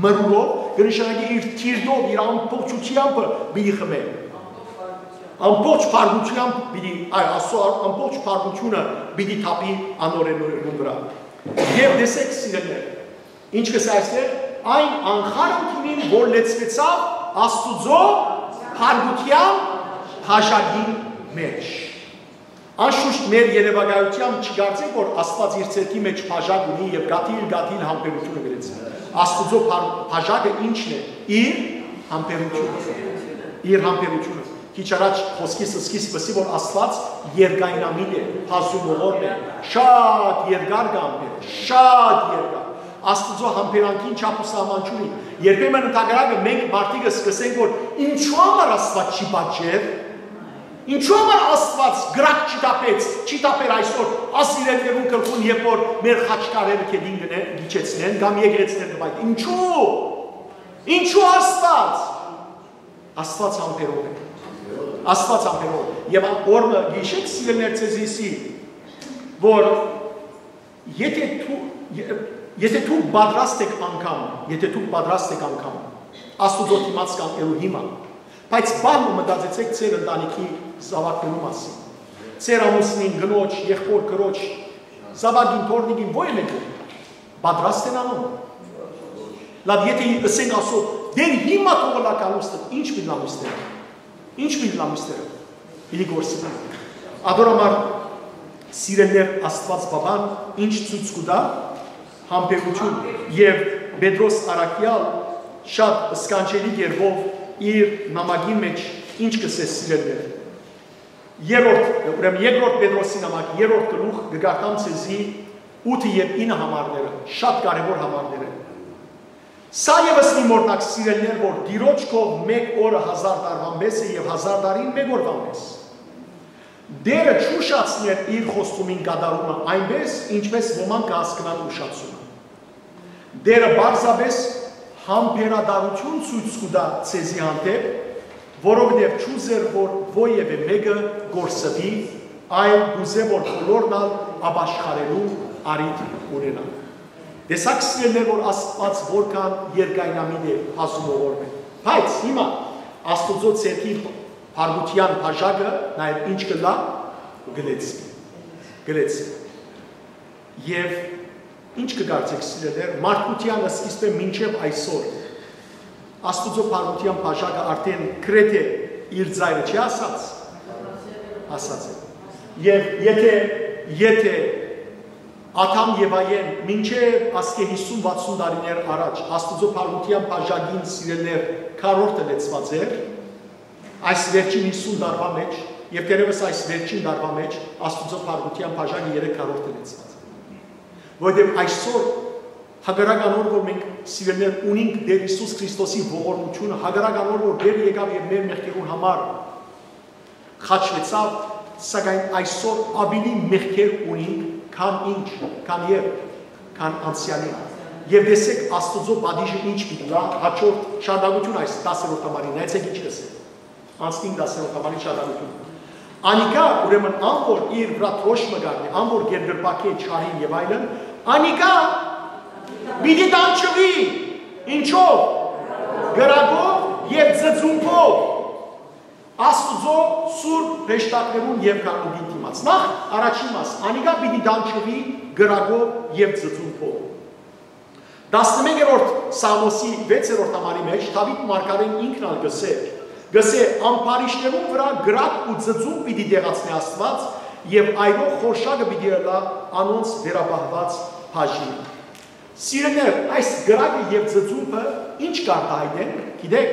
մռուրով, կը նշանակի իր թիրտով, իր ամբողջութեամբը պիտի խմէ։ Ամբողջ փառքութեամբ պիտի, այ, Աստուծոյ ամբողջ փառքութիւնը պիտի թափի անօրէններուն վրայ։ Եւ տեսեք, սիրելիներ, ինչ կ'ըսէ այստեղ, այն անխարն գինին, որ լեցուեցաւ Աստուծոյ փառքութեան բաժակին մէջ։ Անշուշտ մեր երեւակայութեամբ չկարծենք, որ Աստուած իր ձեռքի մէջ բաժակ ունի եւ կաթիլ-կաթիլ համբերութիւնը կը լեցնէ։ Աստուծոյ բար-, բաժակը ի՞նչն է։ Իր համբերութիւնը։ Իր համբերութիւնը։ Քիչ առաջ խօսքիս սկիզբս, որ Աստուած երկայնամիտ է, հազու մողորմ է, շատ երկար կ'ամբերէ, շատ երկար։ Աստուծոյ համբերանքին չափ ու սահման չունի։ Երբեմն ընդհակառակը մենք մարդիկս կ'ըսենք, որ ինչու համար Աստուած չի պատժեր, ինչու համար Աստուած կրակ չի թափեց, չի թափեր այսօր, ասիրէն գլխուն, երբ որ մեր խաչքարերը քեդին կնե-, գիչեցնեն կամ եկեղեցիներ կ'այ, ինչու, ինչու Աստուած, Աստուած համբերող է։ Աստուած համբերող է։ Եւ ա-, օրը գիշեր, սիրելիներ, ձեզի սի, որ եթե դու, ե-, եթե դուք պատրաստ եք անգամ, եթե դուք պատրաստ եք անգամ, Աստուծոյ դիմաց կամ Էլոհիմը, բայց բան մտածեցեք ձեր ընտանիքի զաւակներու մասին, ձեր ամուսնին, կնոջ, եղբոր, քրոջ, զաւակին, թոռնիկին, ոյ մեկը, պատրաստ են անոնք։ Լավ, եթե ըսենք ասոր, դեր հիմա թողը լա գալուստը, ինչ պիտի լամուստեր, ինչ պիտի լամուստեր, պիտի գործնի։ Ադոր համար, սիրելիներ, Աստուած Բաբան ինչ ցոյց կու տայ, համբերություն, եւ Պետրոս առաքեալ շատ սքանչելի կերպով իր նամակին մեջ ինչ կ'ըսէ, սիրելիներ։ Երրորդ, ուրեմն երկրորդ Պետրոսի նամակ, երրորդ գլուխ, կը կարդամ ձեզի ութը եւ ինը համարները, շատ կարեւոր համարներ են։ Սա եւս մի մոռնաք, սիրելիներ, որ Տիրոջ քով մէկ օրը հազար տարուան պէս է եւ հազար տարին մէկ օրուան պէս։ Տէրը չ'ուշացներ իր խոստումին կատարումը այնպէս, ինչպէս ոմանք կը հասկնան ուշացումը։ Տէրը պարզապէս համբերատարութիւն ցոյց կու տայ ձեզի հանդէպ, որովհետեւ չ'ուզեր որ ոեւէ մէկը կորսուի, այլ կ'ուզէ որ բոլորն ալ ապաշխարելու առիթ ունենան։ Տեսա՞ք, սիրելիներ, որ Աստուած որքան երկայնամիտ է, հազու մողորմ է։ Բայց հիմա Աստուծոյ ձեռքի փառքութեան բաժակը նաեւ ինչ կ'ըլլայ, կը լեցուի, կը լեցուի։ Եւ ինչ կը կարծէք, սիրելիներ, մարդկութեան սկիզբէն մինչեւ այսօր Աստուծոյ փառքութեան բաժակը արդէն գրեթէ իր ծայրը չի հասած, հասած է։ Եւ եթե, եթե Ադամ Եվայէն մինչեւ ասկէ հիսուն վաթսուն տարիներ առաջ Աստուծոյ փառքութեան բաժակին, սիրելիներ, քառորդը լեցուած էր, այս վերջին հիսուն տարուա մեջ, եւ թերեւս այս վերջին տարուա մեջ Աստուծոյ փառքութեան բաժակը երեք քառորդը լեցուած է։ Որովհետեւ այսօր, հակառակ անոր որ մենք, սիրելիներ, ունինք Տէր Յիսուս Քրիստոսի ողորմութիւնը, հակառակ անոր որ Տէրը եկաւ եւ մեր մեղքերուն համար խաչուեցաւ, սակայն այսօր աւելի մեղքեր ունինք, քան ինչ, քան երբ, քան անցեալին։ Եւ տեսեք, Աստուծոյ պատիժը ինչ պիտի ըլլայ, հաջորդ շարունակութիւն այս տասերորդ համարին, նայեցէք ինչ կ'ըսէ։ Անցնինք տասերորդ համարին շարունակութիւն։ Անիկա, ուրեմն, ան որ իր վրայ դրոշմը կ'առնէ, ան որ կ'երկրպագէ չարին եւ այլն, անիկա պիտի տանջուի, ինչո՞վ, կրակով եւ ծծումբով, Աստուծոյ սուրբ հրեշտակներուն եւ գաղտնիքին դիմաց։ Նախ, առաջին մաս, անիկա պիտի տանջուի կրակով եւ ծծումբով։ Տասնմեկերորդ Սաղմոսի վեցերորդ համարի մեջ Դաւիթ մարգարեն ինքն ալ կ'ըսէ, կ'ըսէ. «Ամբարիշտներուն վրայ կրակ ու ծծումբ պիտի տեղացնէ Աստուած, եւ այրող խորշակը պիտի ըլլայ անոնց վերապահուած բաժինը»։ Սիրելիներ, այս կրակը եւ ծծումբը ինչ կ'արտայայտեն, գիտեք,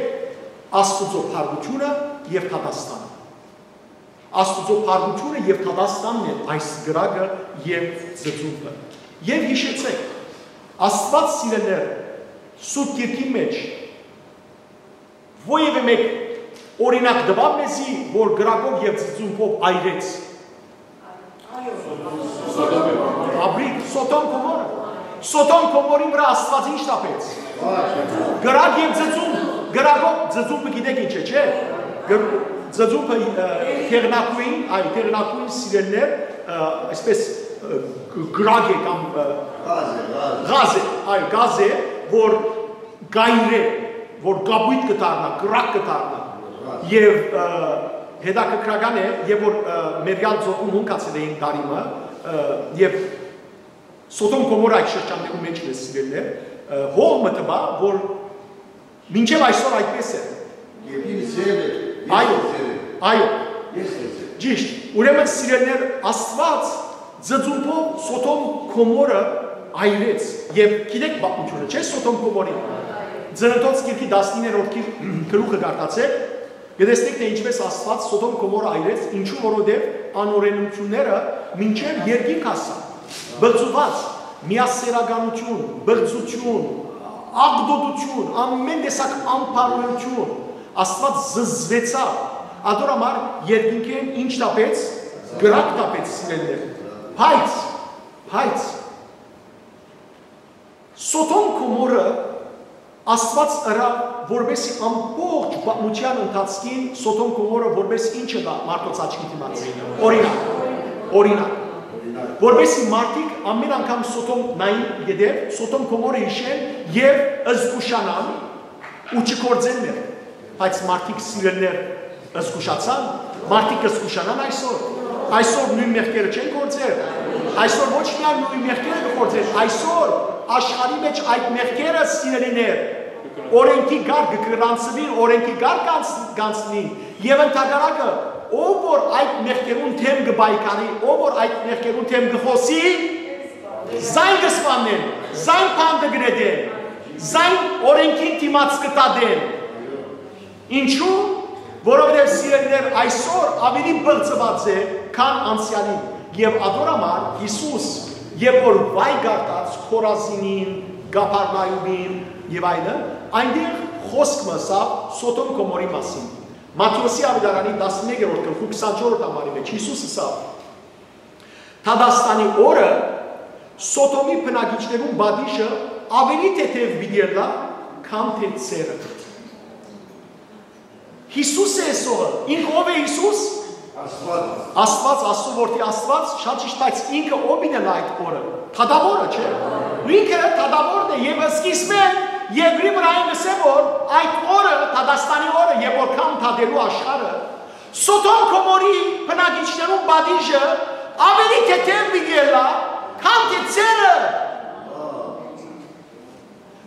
Աստուծոյ փառքութիւնը եւ դատաստանը։ Աստուծոյ փառքութիւնը եւ դատաստանն է այս կրակը եւ ծծումբը։ Եւ յիշեցէք, Աստուած, սիրելիներ, Սուրբ Գիրքին մեջ որեւէ մէկ օրինակ տուաւ մեզի, որ կրակով եւ ծծումբով այրեց։ Ապրի, Սոդոմ Գոմորը։ Սոդոմ Գոմորին վրայ Աստուած ինչ թափեց։ Կրակ եւ ծծումբ, կրակով ծծումբը գիտեք ինչ է, չէ՞։ Գր-, ծծումբը, ը, դեղնակոյն, այ, դեղնակոյն, սիրելիներ, ը, այսպես, ը, գ-, կրակ է կամ, ը, Գազ է, գազ։ Գազ է, այ, գազ է, որ կայրէ, որ կապոյտ կը դառնայ, կրակ կը դառնայ։ Եւ, ը, հետաքրքրական է, եւ որ, ը, Մերեալ ծովուն հունկացել էին տարի մը, ը, եւ Սոդոմ Գոմոր այդ շրջաններու մեջ էր, սիրելիներ, ը, հող մը տուա, որ մինչեւ այսօր այդպես է։ Եւ իր ձևը, ես Այո, ձևը։ Այո։ Ես ձևը։ Ճիշտ։ Ուրեմն, սիրելիներ, Աստուած ծծումբով Սոդոմ Գոմորը այրեց։ Եւ գիտեք պատմությունը, չէ՞, Սոդոմ Գոմորի։ Ծննդոց գիրքի տասնիններորդ գիր-, գլուխը կարդացեք, Կը տեսնենք թէ ինչպէս Աստուած Սոդոմ Գոմորը այրեց, ինչու, որովհետեւ անօրենութիւնները մինչեւ երկինք հասան։ Բղծուած, միասեռականութիւն, բղծութիւն, աղտոտութիւն, ամէն տեսակ անբարոյութիւն, Աստուած զզվեցաւ, ադոր համար երկինքէն ինչ տապեց, կրակ տապեց, սիրելիներ։ Բայց, բայց, Սոդոմ Գոմորը Աստուած ըրաւ, որպեսզի ամբողջ պատմութեան ընթացքին Սոդոմ Գոմորը որպես ինչ ըլլայ մարդոց աչքի դիմաց։ Օրինակ, օրինակ, որպեսզի մարդիկ ամէն անգամ Սոդոմ նային յետեւ, Սոդոմ Գոմորը յիշեն եւ զգուշանան ու չգործեն մեղք։ Բայց մարդիկ, սիրելիներ, զգուշացան, մարդիկ կը զգուշանան այսօր։ Այսօր նոյն մեղքերը չեն գործեր։ Այսօր ոչ միայն նոյն մեղքերը կը գործեն, այսօր աշխարհի մէջ այդ մեղքերը, սիրելիներ, օրենքի գար կը գրանցուին, օրենքի գար կանց-, կանցնին։ Եւ ընդհակառակը, ով որ այդ մեղքերուն դէմ կը պայքարի, ով որ այդ մեղքերուն դէմ կը խօսի, զայն կը սպաննեն, զայն բանտը կը նետեն, զայն օրենքին դիմաց կը տատեն։ Ինչու՞, որովհետեւ, սիրելիներ, այսօր աւելի բղծուած է, քան անցեալին, եւ ադոր համար Յիսուս, երբ որ վայ կարտաց Խորազինին, Կափառնայումին եւ այլն, այնտեղ խօսք մը ըսաւ Սոդոմ Գոմորի մասին։ Մատթէոսի աւետարանի տասնմեկերորդ գլխու քսանչորսերորդ համարի մէջ Յիսուս ըսաւ. «Դատաստանի օրը Սոդոմի բնակիչներուն պատիժը աւելի թեթեւ պիտի ըլլայ, քան թէ ձերը»։ Յիսուս է ըսողը։ Ինք ո՞վ է Յիսուս։ Աստուած։ Աստուած, Աստուծոյ որդի Աստուած, շատ ճիշդ, բայց ինքը ո՞վ պիտի ըլլայ այդ օրը։ Դատաւորը, չէ՞։ Ինքը դատաւորն է, եւ սկիզբէն երկրի վրայ կը ըսէ, որ այդ օրը, դատաստանի օրը, երբ որ քամ դատելու աշխարհը, Սոդոմ Գոմորի բնակիչներուն պատիժը աւելի թեթեւ պիտի ըլլայ, քան թէ ձերը։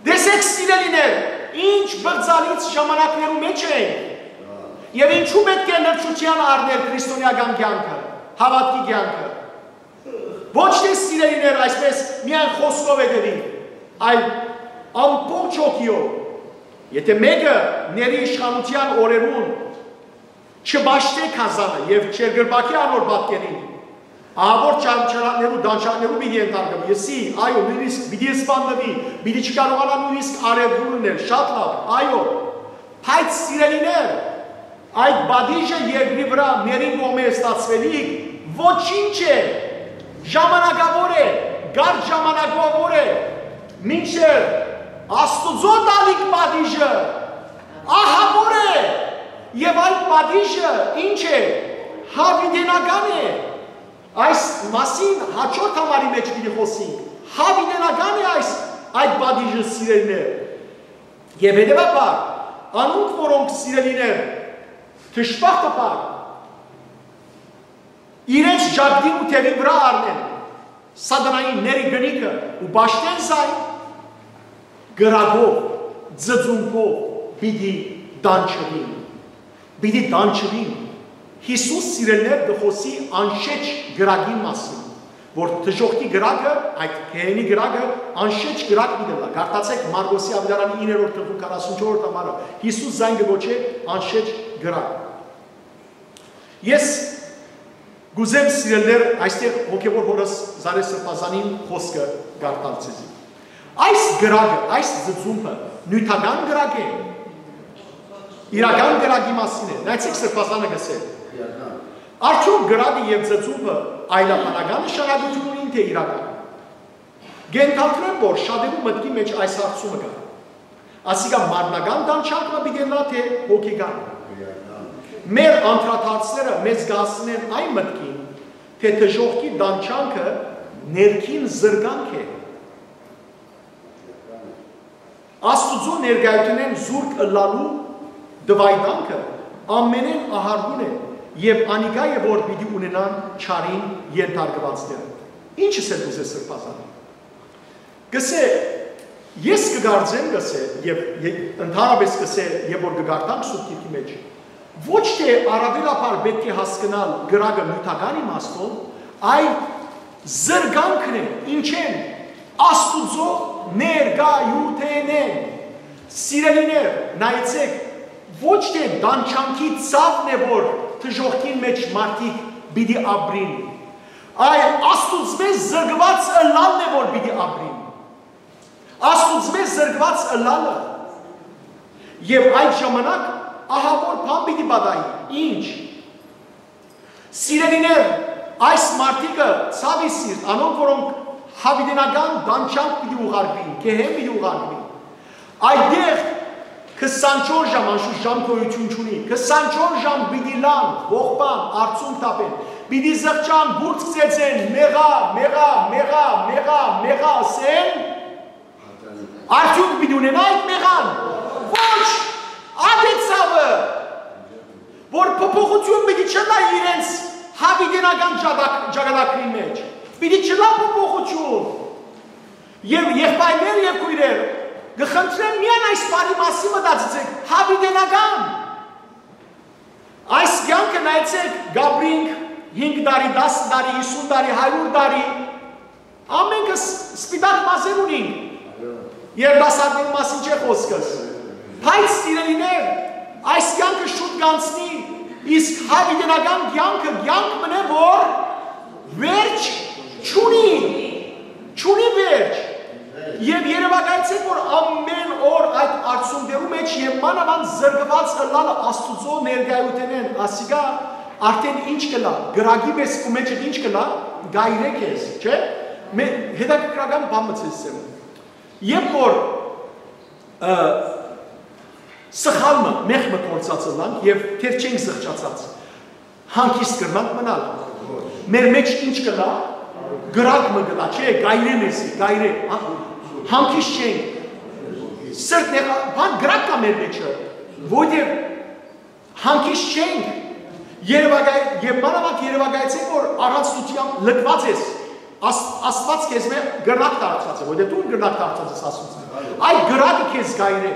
Տեսէք, սիրելիներ, ինչ բղծալից ժամանակներու մէջ ենք, եւ ինչու պէտք է լրջութեան առնել քրիստոնեական կեանքը, հաւատքի կեանքը։ Ոչ թէ, սիրելիներ, այսպես միայն խօսքով հետեւի, այլ ամբողջ հոգիով։ Եթե մէկը ների իշխանութեան օրերուն չպաշտէ գազանը եւ չերկրպագէ անոր պատկերին, ահա որ չարչարանքներու, դանչանքներու պիտի ենթարկուի, ըսի, այո, նոյնիսկ պիտի սպաննուի, պիտի չկարողանայ նոյնիսկ արեւտուրն էլ, շատ լաւ, այո, բայց, սիրելիներ, այդ պատիժը երկրի վրայ ների կողմէ ստացուելիք ոչինչ է, ժամանակաւոր է, կարճ ժամանակաւոր է, մինչդեռ Աստուծոյ տալիք պատիժը ահաւոր է, եւ այդ պատիժը ինչ է, յաւիտենական է։ Այս մասին հաջորդ համարի մէջ պիտի խօսենք, յաւիտենական է այս, այդ պատիժը, սիրելիներ։ Եւ հետեւաբար, անոնք, որոնք, սիրելիներ, դժբախտաբար, իրենց ժակտին ու թեւին վրայ առնեն սատանային ների կնիքը ու պաշտեն զայն, կրակով, ծծումբով պիտի տանջուին, պիտի տանջուին։ Յիսուս, սիրելիներ, կը խօսի անշեջ կրակին մասին, որ դժոխքի կրակը, այդ գեհենի կրակը անշեջ կրակ պիտի ըլլայ։ Կարդացէք Մարկոսի աւետարանի իններորդ գլխու քառասունչորսերորդ համարը, Յիսուս զայն կը կոչէ անշեջ կրակ։ Ես կ'ուզեմ, սիրելիներ, այստեղ հոգեւոր հօրս Զարեհ Սրբազանին խօսքը կարդալ ձեզի։ Այս կրակը, այս ծծումբը նիւթական կրակ է, իրական կրակի մասին է։ Նայեցեք, Սրբազանը կ'ըսէ. «Արդեօք կրակը եւ ծծումբը այլաբանական նշանակութիւն ունին, թէ իրական»։ Կ'ենթադրեմ, որ շատերու մտքի մէջ այս հարցումը կայ։ Ասիկա մարմնական տանջանք մը պիտի ըլլայ, թէ հոգեկան։ Մեր անդրադարձները մեզ կը հասցնեն այն մտքին, թէ դժոխքի տանջանքը ներքին զրկանք է։ Աստուծոյ ներկայութենէն զուրկ ըլլալու տուայտանքը ամենէն ահարդուն է եւ անիկա է, որ պիտի ունենան չարին ենթարկուածները։ Ի՞նչ ըսել կ'ուզէ Սրբազանը։ Կ'ըսէ, ես կը կարծեմ, կ'ըսէ, եւ, եւ ընդհանրապես կ'ըսէ, երբ որ կը կարդանք Սուրբ Գիրքի մէջ, ոչ թէ առաւելաբար պէտք է հասկնալ կրակը նիւթական իմաստով, այլ զրկանքն է, ինչէն, Աստուծոյ ներկայութենէն։ Սիրելիներ, նայեցեք, Ոչ թէ տանջանքի ցաւն է, որ դժոխքին մէջ մարդիկ պիտի ապրին, այլ Աստուծմէ զրկուած ըլլալն է, որ պիտի ապրին։ Աստուծմէ զրկուած ըլլալը։ Եւ այդ ժամանակ ահա որ բան պիտի պատահի։ Ինչ։ Սիրելիներ, այս մարդիկը ցաւի սիրտ, անոնք, որոնք յաւիտենական տանջանք պիտի ուղարկուին, գեհեն պիտի ուղարկուին, այդտեղ քսանչորս ժամ, անշուշտ ժամ գոյութիւն չունի, քսանչորս ժամ պիտի լան, ողբան, արցունք թափեն, պիտի զղջան, բուրդ ծեծեն, մեղա, մեղա, մեղա, մեղա, մեղա ըսեն, արդիւնք պիտի ունենա այդ մեղան։ Ոչ, ատե ցաւը, որ փոփոխութիւն պիտի չըլլայ իրենց յաւիտենական ճակատագրին մէջ։ Պիտի չըլլայ փոփոխութիւն։ Եւ եղբայրներ եւ քոյրեր, կը խնդրեմ միայն այս բանի մասին մտածեցէք, յաւիտենական։ Այս կեանքը նայեցէք, կ'ապրինք հինգ տարի, տասը տարի, հիսուն տարի, հարիւր տարի, ամենքս սպիտակ մազեր ունինք, երիտասարդների մասին չէ խոսքս, բայց սիրելիներ, այս կեանքը շուտ կ'անցնի, իսկ յաւիտենական կեանքը կեանք մնե, որ վերջ չունի, չունի վերջ։ Եւ երեւակայեցէք, որ ամեն օր այդ արցունքներու մէջ եւ մանաւանդ զրկուած ըլլալը Աստուծոյ ներկայութենէն, ասիկա արդէն ինչ կ'ըլլայ, կրակի պէս քու մէջդ ինչ կ'ըլլայ, կ'այրէ քեզ, չէ՞։ Մե-, հետաքրքրական բան մը ձեզ ասեմ։ Երբ որ, ը, սխալ մը, մեղք մը գործած ըլլանք եւ դեռ չենք զղջացած, հանգիստ կրնանք մնալ։ Մեր մէջ ինչ կ'ըլլայ, կրակ մը կ'ըլլայ, չէ՞, կ'այրէ մեզի, կ'այրէ, հա-, հանգիստ չենք։ Սրտն է, բան կրակ կայ մեր մէջը, որտեղ հանգիստ չենք, երևակայ-, եւ մանաւանդ երեւակայեցէք, որ առանձնութեամբ լքուած ես, Աս-, Աստուած քեզմէ կրնակ դարձած է, որտեղ դուն կրնակ դարձած ես Աստուծմէ։ Այդ կրակը քեզ կ'այրէ։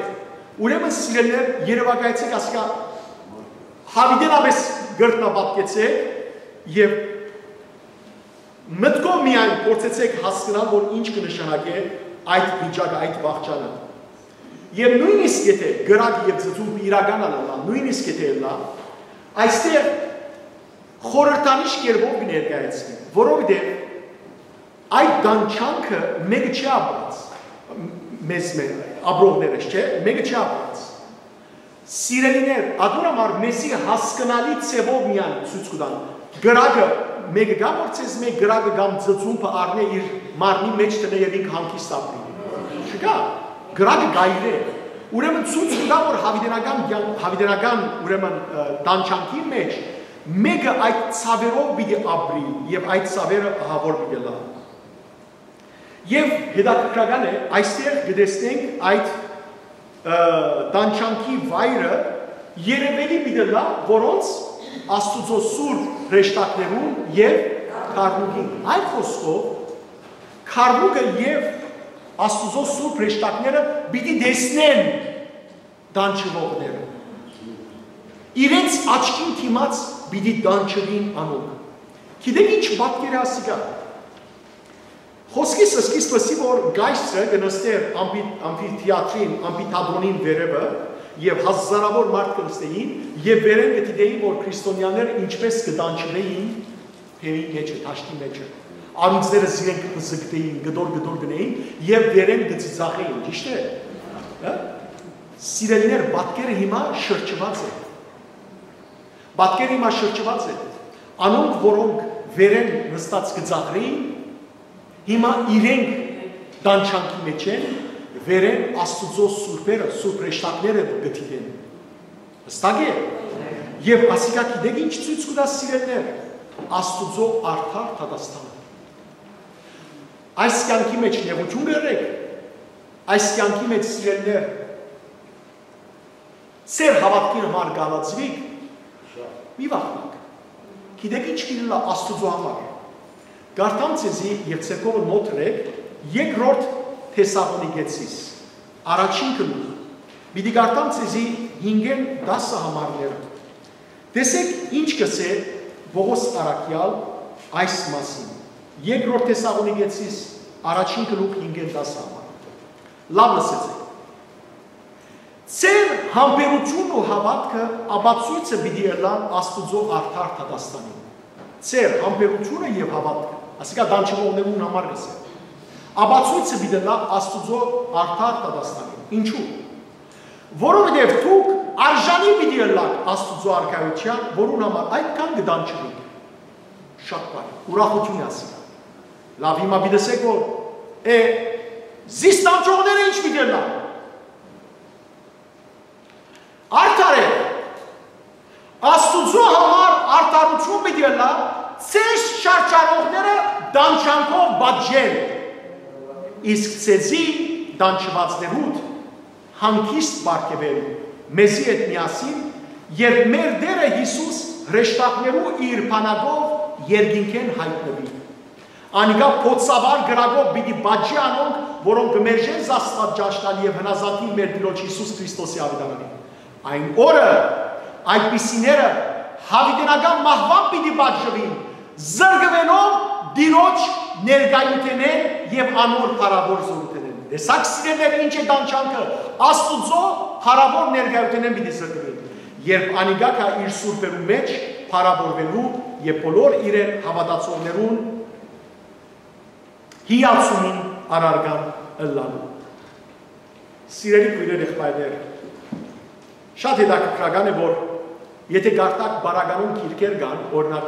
Ուրեմն, սիրելիներ, երեւակայեցէք ասիկա, յաւիտենապէս կրկնապատկեցէք եւ մտքով միայն փորձեցէք հասկնալ, որ ինչ կը նշանակէ այդ վիճակը, այդ վախճանը։ Եւ նոյնիսկ եթէ կրակ եւ ծծումբը իրական ըլլայ, նոյնիսկ եթէ ըլլայ, այստեղ խորհրդանիշ կերպով կը ներկայացնի, որովհետեւ այդ տանջանքը մէկը չի ապրած, մեզմէ, ապրողներս, չէ՞, մէկը չի ապրած։ Սիրելիներ, ատոր համար մեզի հասկնալի ձևով միայն ցոյց կու տան։ Կրակը մէկը կայ, որ ձեզմէ կրակը կամ ծծումբը առնէ իր մարմնի մէջ դնէ եւ ինք հանգիստ ապրի։ Չկայ, կրակը կ'այրէ։ Ուրեմն ցոյց կու տայ, որ յաւիտենական կեան-, յաւիտենական, ուրեմն, ը, տանջանքի մէջ մէկը այդ ցաւերով պիտի ապրի եւ այդ ցաւերը ահա որ պիտի ըլլան։ Եւ հետաքրքրական է, այստեղ կը տեսնենք այդ, ը, տանջանքի վայրը երեւելի պիտի ըլլայ որոնց, Աստուծոյ սուրբ հրեշտակներուն եւ քարմուկին։ Այլ խօսքով, քարմուկը եւ Աստուծոյ սուրբ հրեշտակները պիտի տեսնեն տանջուողները։ Իրենց աչքին դիմաց պիտի տանջուին անոնք։ Գիտեք ինչ պատկեր է ասիկա։ Խօսքիս սկիզբը սի, որ կայսրը կը նստէր ամպի-, ամֆիթեատրին, ամֆիթատրոնին վերեւը, եւ հազարաւոր մարդ կը նստէին, եւ վերէն կը դիտէին, որ քրիստոնեաները ինչպէս կը տանջուէին բեմի մէջը, դաշտի մէջը։ Առիւձները զիրենք կը պզկտէին, կտոր-կտոր կ'ընէին եւ վերէն կը ծիծաղէին, ճիշդ է։ Հա՞։ Սիրելիներ, պատկերը հիմա շրջուած է։ Պատկերը հիմա շրջուած է։ Անոնք, որոնք վերէն նստած կը ծաղրէին, հիմա իրենք տանջանքի մէջ են, վերէն Աստուծոյ սուրբերը, սուրբ հրեշտակները կը դիտեն։ Հստակ է։ Եւ ասիկա գիտեք ինչ ցոյց կու տայ, սիրելիներ, Աստուծոյ արդար դատաստանը։ Այս կեանքի մէջ նեղութիւն կը ըրէք, այս կեանքի մէջ, սիրելիներ, ձեր հաւատքին համար կ'ալաձուիք, մի վախնաք։ Գիտեք ինչ պիտի ըլլայ Աստուծոյ համար։ Կարդամ ձեզի եւ ձեր քովը նոթ ըրէք, երկրորդ Թեսաղոնիկեցիս, առաջին գլուխ։ Պիտի կարդամ ձեզի հինգէն տասը համարները։ Տեսեք ինչ կ'ըսէ Պողոս առաքեալ այս մասին։ Երկրորդ Թեսաղոնիկեցիս, առաջին գլուխ, հինգէն տասը համար։ Լաւ լսեցեք։ Ձեր համբերութիւնն ու հաւատքը ապացոյցը պիտի ըլլան Աստուծոյ արդար դատաստանին։ Ձեր համբերութիւնը եւ հաւատքը, ասիկա դանչուողներուն համար կ'ըսեմ, ապացոյցը պիտի ըլլայ Աստուծոյ արդար դատաստանին։ Ինչու՞։ Որովհետեւ դուք արժանի պիտի ըլլաք Աստուծոյ արքայութեան, որուն համար այդքան կը դանչուիք։ Շատ բարի, ուրախութիւն է ասիկա։ Լաւ, հիմա պիտի ըսէք որ, է, զիս դանչողները ինչ պիտի ըլլան։ Արդարեւ, Աստուծոյ համար արդարութիւն պիտի ըլլայ ձեզ չարչարողները դանչանքով պատժել, իսկ ձեզի դանչուածներուդ հանգիստ պարգեւել մեզի հետ միասին, երբ մեր Տէրը Յիսուս հրեշտակներու իր բանակով երկինքէն յայտնուի։ Անիկա բոցավառ կրակով պիտի պատժի անոնք, որոնք կը մերժեն զաստուած ճաշտալ եւ հնազանդին մեր Տիրոջ Յիսուս Քրիստոսի աւետարանին։ Այն օրը այդպիսիները յաւիտենական մահուան պիտի պատժուին, զրկուելով Տիրոջ ներկայութենէն եւ անոր փառաւոր զօրութենէն։ Տեսա՞ք, սիրելիներ, ինչ է տանջանքը, Աստուծոյ փառաւոր ներկայութենէն պիտի զրկուին, երբ անիկա գայ իր սուրբերուն մէջ փառաւորուելու եւ բոլոր իրեն հաւատացողներուն հիացումին առարկան ըլլալու։ Սիրելի քոյրեր, եղբայրներ, շատ հետաքրքրական է որ, եթե կարդաք պարագայում գիրքեր կան, օրինակ,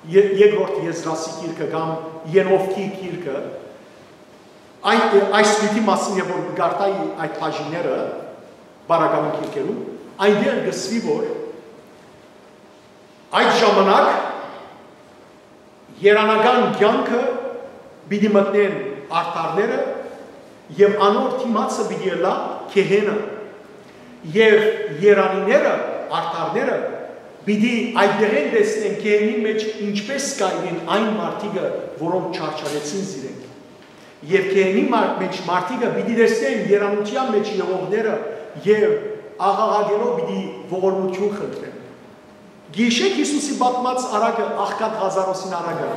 Ե-, երկրորդ Եզրասի գիրքը կամ Ենովքի գիրքը, այն, այս նիւթի մասին երբ որ կկարդայի այդ բաժինները պարագայում գիրքերուն, այնտեղ կ'ըսուի որ այդ ժամանակ երանական կեանքը պիտի մտնեն արդարները եւ անոր դիմացը պիտի ըլլայ գեհենը, եւ երանիները, արդարները, պիտի այդտեղէն տեսնեն գեհենին մէջ ինչպէս կ'այրին այն մարդիկը, որոնք չարչարեցին զիրենք։ Եւ գեհենի մա-, մէջ մարդիկը պիտի տեսնեն երանութեան մէջ եղողները եւ աղաղակելով պիտի ողորմութիւն խնդրեն։ Գիշեք Յիսուսի պատմած առակը, աղքատ Ղազարոսին առակը,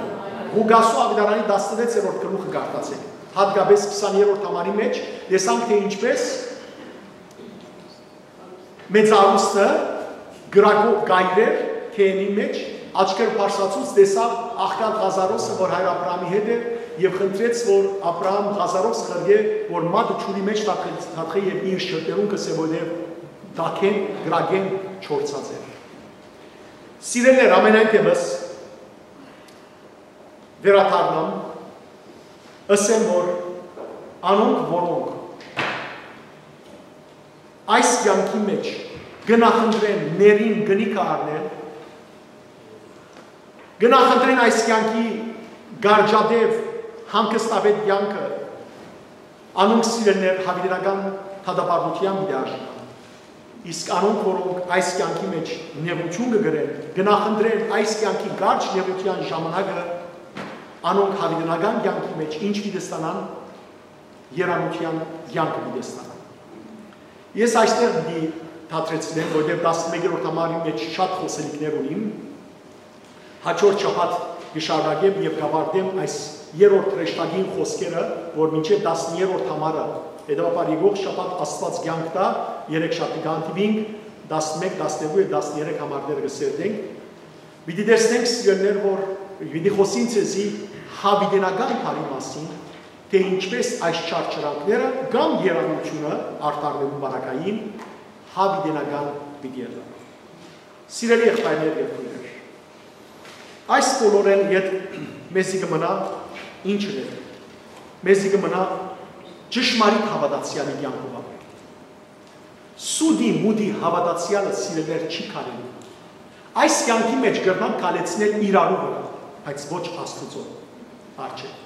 Ղուկասու աւետարանի տասնվեցերորդ գլուխը կարդացէք, հատկապես քսաներորդ համարի մէջ, տեսանք թէ ինչպէս մեծարուստը կրակով կ'այրէր գեհենի մէջ, աչքերը բարձրացուց, տեսաւ աղքատ Ղազարոսը որ հայր Աբրահամի հետ էր եւ խնդրեց որ Աբրահամ Ղազարոս ղրկէ որ մատը ջուրի մէջ թաթ-, թաթխէ եւ իր շրթերուն կ'ըսէ որովհետեւ տակէն, կրակէն չորցած էր։ Սիրելիներ, ամենայն դէպս, վերադառնամ, ըսեմ որ անոնք որոնք այս կեանքի մէջ կը նախընտրեն ներին կնիքը առնել, կը նախընտրեն այս կեանքի կարճատեւ հանգստապետ կեանքը, անոնք սիրելիներ յաւիտենական դատապարտութեան պիտի արժանան։ Իսկ անոնք որոնք այս կեանքի մէջ նեղութիւն կը կրեն, կը նախընտրեն այս կեանքի կարճ նեղութեան ժամանակը, անոնք յաւիտենական կեանքի մէջ ինչ պիտի ստանան, երանութեան կեանքը պիտի ստանան։ Ես այստեղ պիտի դադրեցնեմ որովհետեւ տասնմեկերորդ համարի մէջ շատ խօսելիքներ ունիմ։ Հաջորդ շաբաթ կը շարունակեմ եւ կ'աւարտեմ այս երրորդ հրեշտակին խօսքերը որ մինչեւ տասներորդ համարը, հետեւաբար եկող շաբաթ Աստուած կեանք տայ, երեք շաբթի կ'հանդիպինք, տասնմէկ, տասներկու եւ տասներեք համարները կը սերտենք։ Պիտի տեսնենք, սիրելիներ, որ պիտի խօսին ձեզի յաւիտենական բարի մասին, թէ ինչպէս այս չարչարանքները կամ երանութիւնը արդարներուն պարագային յաւիտենական պիտի ըլլան։ Սիրելի եղբայրներ եւ քոյրեր, այս բոլորէն յետ մեզի կը մնայ ինչ ըլլայ։ Մեզի կը մնայ ճշմարիտ հաւատացեալի կեանքով ապրել։ Սուտի, մուտի հաւատացեալը, սիրելիներ, չի քալելու։ Այս կեանքի մէջ կրնան քալեցնել իրարու վրայ, բայց ոչ Աստուծոյ առջեւ։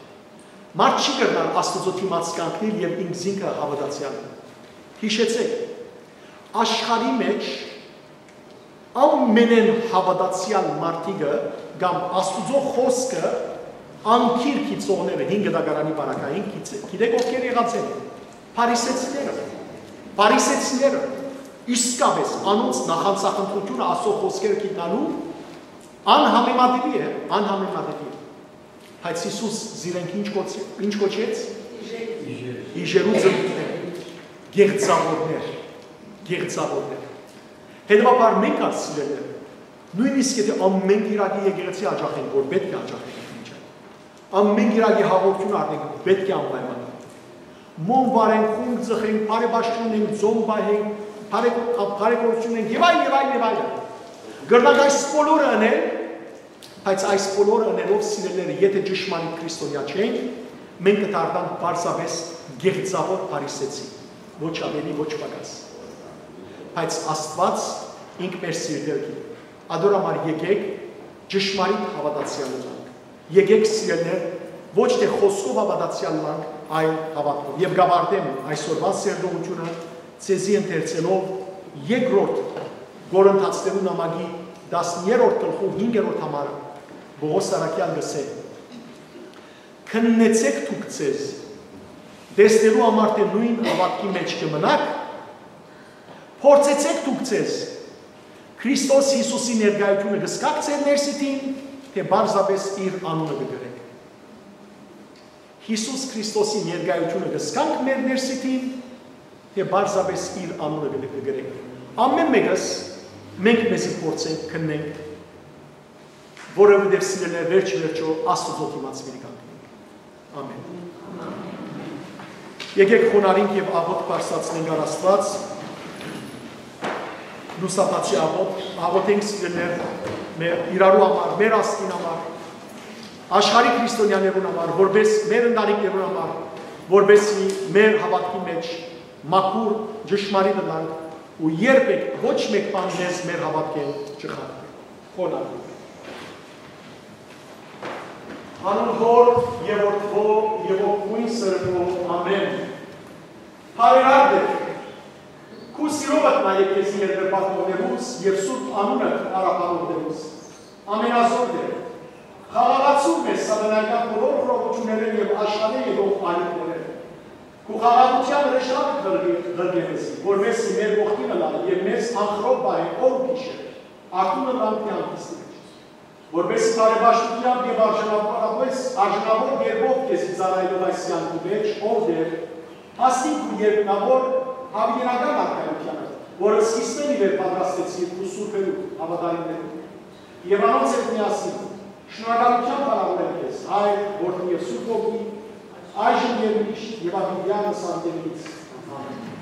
Մարդ չի կրնար Աստուծոյ դիմաց կանգնել եւ ինքզինքը հաւատացեալ։ Յիշեցէք, աշխարհի մէջ ամենէն հաւատացեալ մարդիկը կամ Աստուծոյ խօսքը անգիր գիտցողները հին գտակարանի պարագային գիտցէ-, գիտեք ովքեր եղած են։ Փարիսեցիները։ Փարիսեցիները, իսկապէս անոնց նախանձախնդրութիւնը Աստուծոյ խօսքերը գիտնալու անհամեմատելի է, անհամեմատելի է։ Բայց Յիսուս զիրենք ինչ կոչ-, ինչ կոչեց։ Իժերու ծնունդներ, գեղձաւորներ։ կեղծաւորներ։ Հետեւաբար մենք ալ, սիրելիներ, նոյնիսկ եթէ ամէն կիրակի եկեղեցի յաճախենք, որ պէտք է յաճախենք, մինչեւ ամէն կիրակի հաղորդութիւն առնենք, պէտք է անպայման մոմ վառենք, խունկ ձգենք, բարեպաշտում ունենք, ծոմ պահենք, բարեգ-, բարեգործութիւն ունենք, եւ այլ, եւ այլ, եւ այլն։ Կրնանք այս բոլորը ընել, բայց այս բոլորը ընելով, սիրելիներ, եթէ ճշմարիտ քրիստոնեայ չենք, մենք կդառնանք պարզապէս կեղծաւոր փարիսեցի, ոչ աւելի, ոչ պակաս։ Բայց Աստուած ինք մեր սիրտեր գիտի։ Ատոր համար եկէք ճշմարիտ հաւատացեալ ըլլանք։ Եկէք, սիրելիներ, ոչ թէ խօսքով հաւատացեալ ըլլանք, այլ հաւատքով։ Եւ կ'աւարտեմ այսօրուան սերտողութիւնը ձեզի ընթերցելով երկրորդ Կորինթացիներու նամակի տասներորդ գլխու հինգերորդ համարը։ Պողոս առաքեալ կ'ըսէ. «Քննեցէք դուք ձեզ, տեսնելու համար թէ նոյն հաւատքի մէջ կը մնաք, փորձեցէք դուք ձեզ, Քրիստոս Յիսուսի ներկայութիւնը կը զգա՞ք ձեր ներսիդին, թէ պարզապէս իր անունը կը կրէք»։ Յիսուս Քրիստոսի ներկայութիւնը կը զգանք մեր ներսիդին, թէ պարզապէս իր անունը կը, կը կրենք։ Ամէն մէկս մենք մեզի փորձենք, քննենք, որովհետեւ, սիրելիներ, վերջ վերջոյ Աստուծոյ դիմաց միտք կանգնենք։ Ամէն։ Եկէք խոնարհենք եւ աղօթք բարձրացնենք առ Աստուած, լուսաբացի աղօթք, աղօթենք, սիրելիներ, մեր իրարու համար, մեր ազգին համար, աշխարհի քրիստոնեաներուն համար, որպէս մեր ընտանիքներուն համար, որպէսզի մեր հաւատքի մէջ մաքուր, ճշմարիտ ըլլանք ու երբեք ոչ մէկ բան մեզ մեր հաւատքէն չխաբի։ Խոնարհ։ Անուն Հօր եւ Որդի եւ Ոգի Սրբոյ, ամէն։ Բարերար Տէր, քու սիրովդ նայ քեզի ներկրպակողներուս եւ սուրբ անունդ արաբանողներուս, ամենազօր Տէր, խաղաղացուր մեզ սատանայական բոլոր խռովութիւններէն եւ աշխարհէ եկող ալիքներէն։ Քու խաղաղութեան հրեշտակը ղրկէ-, ղրկէ մեզի, որպէսզի մեր կողքին ըլլայ եւ մեզ անխռով պահէ օր ու գիշեր, արթուն ըլլանք թէ անհիստ մէջ։ Որպէսզի բարեպաշտութեամբ եւ արժանապատուես, արժանաւոր կերպով քեզի ծառայելով այս կեանքի մէջ, ով Տէր, հասնենք քու երկնաւոր յաւիտենական արքայութեանը, որը սկիզբէն ի վեր պատրաստեցիր քու սուրբերու հաւատարիմներուն։ Եւ անոնց հետ միասին շնորհակալութեամբ բանաւորենք քեզ, Հայր, Որդի եւ Սուրբ Հոգի, այժմ եւ միշտ եւ յաւիտեան սանտելից։ Ամէն։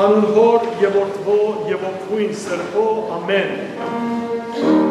Անուն Հօր եւ Որդւոյ եւ Ոգւոյն Սրբոյ։ Ամէն։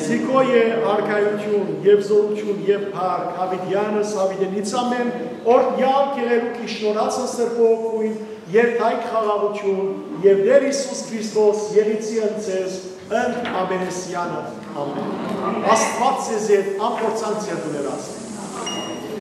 Սիկոյ է արքայութիւն եւ զօրութիւն եւ փառք, յաւիտեանս յաւիտենիցամէն, օրհնեալ գեղերուկ յիշնորհածը Սրբոյ Ոգւոյն, երթայք խաղաղութիւն եւ Տէր Յիսուս Քրիստոս եղիցի ընդ ձեզ, ընդ ամենեսեանը։ Ամէն։ Աստուած ձեզ հետ ամբողջանց երդուներաց։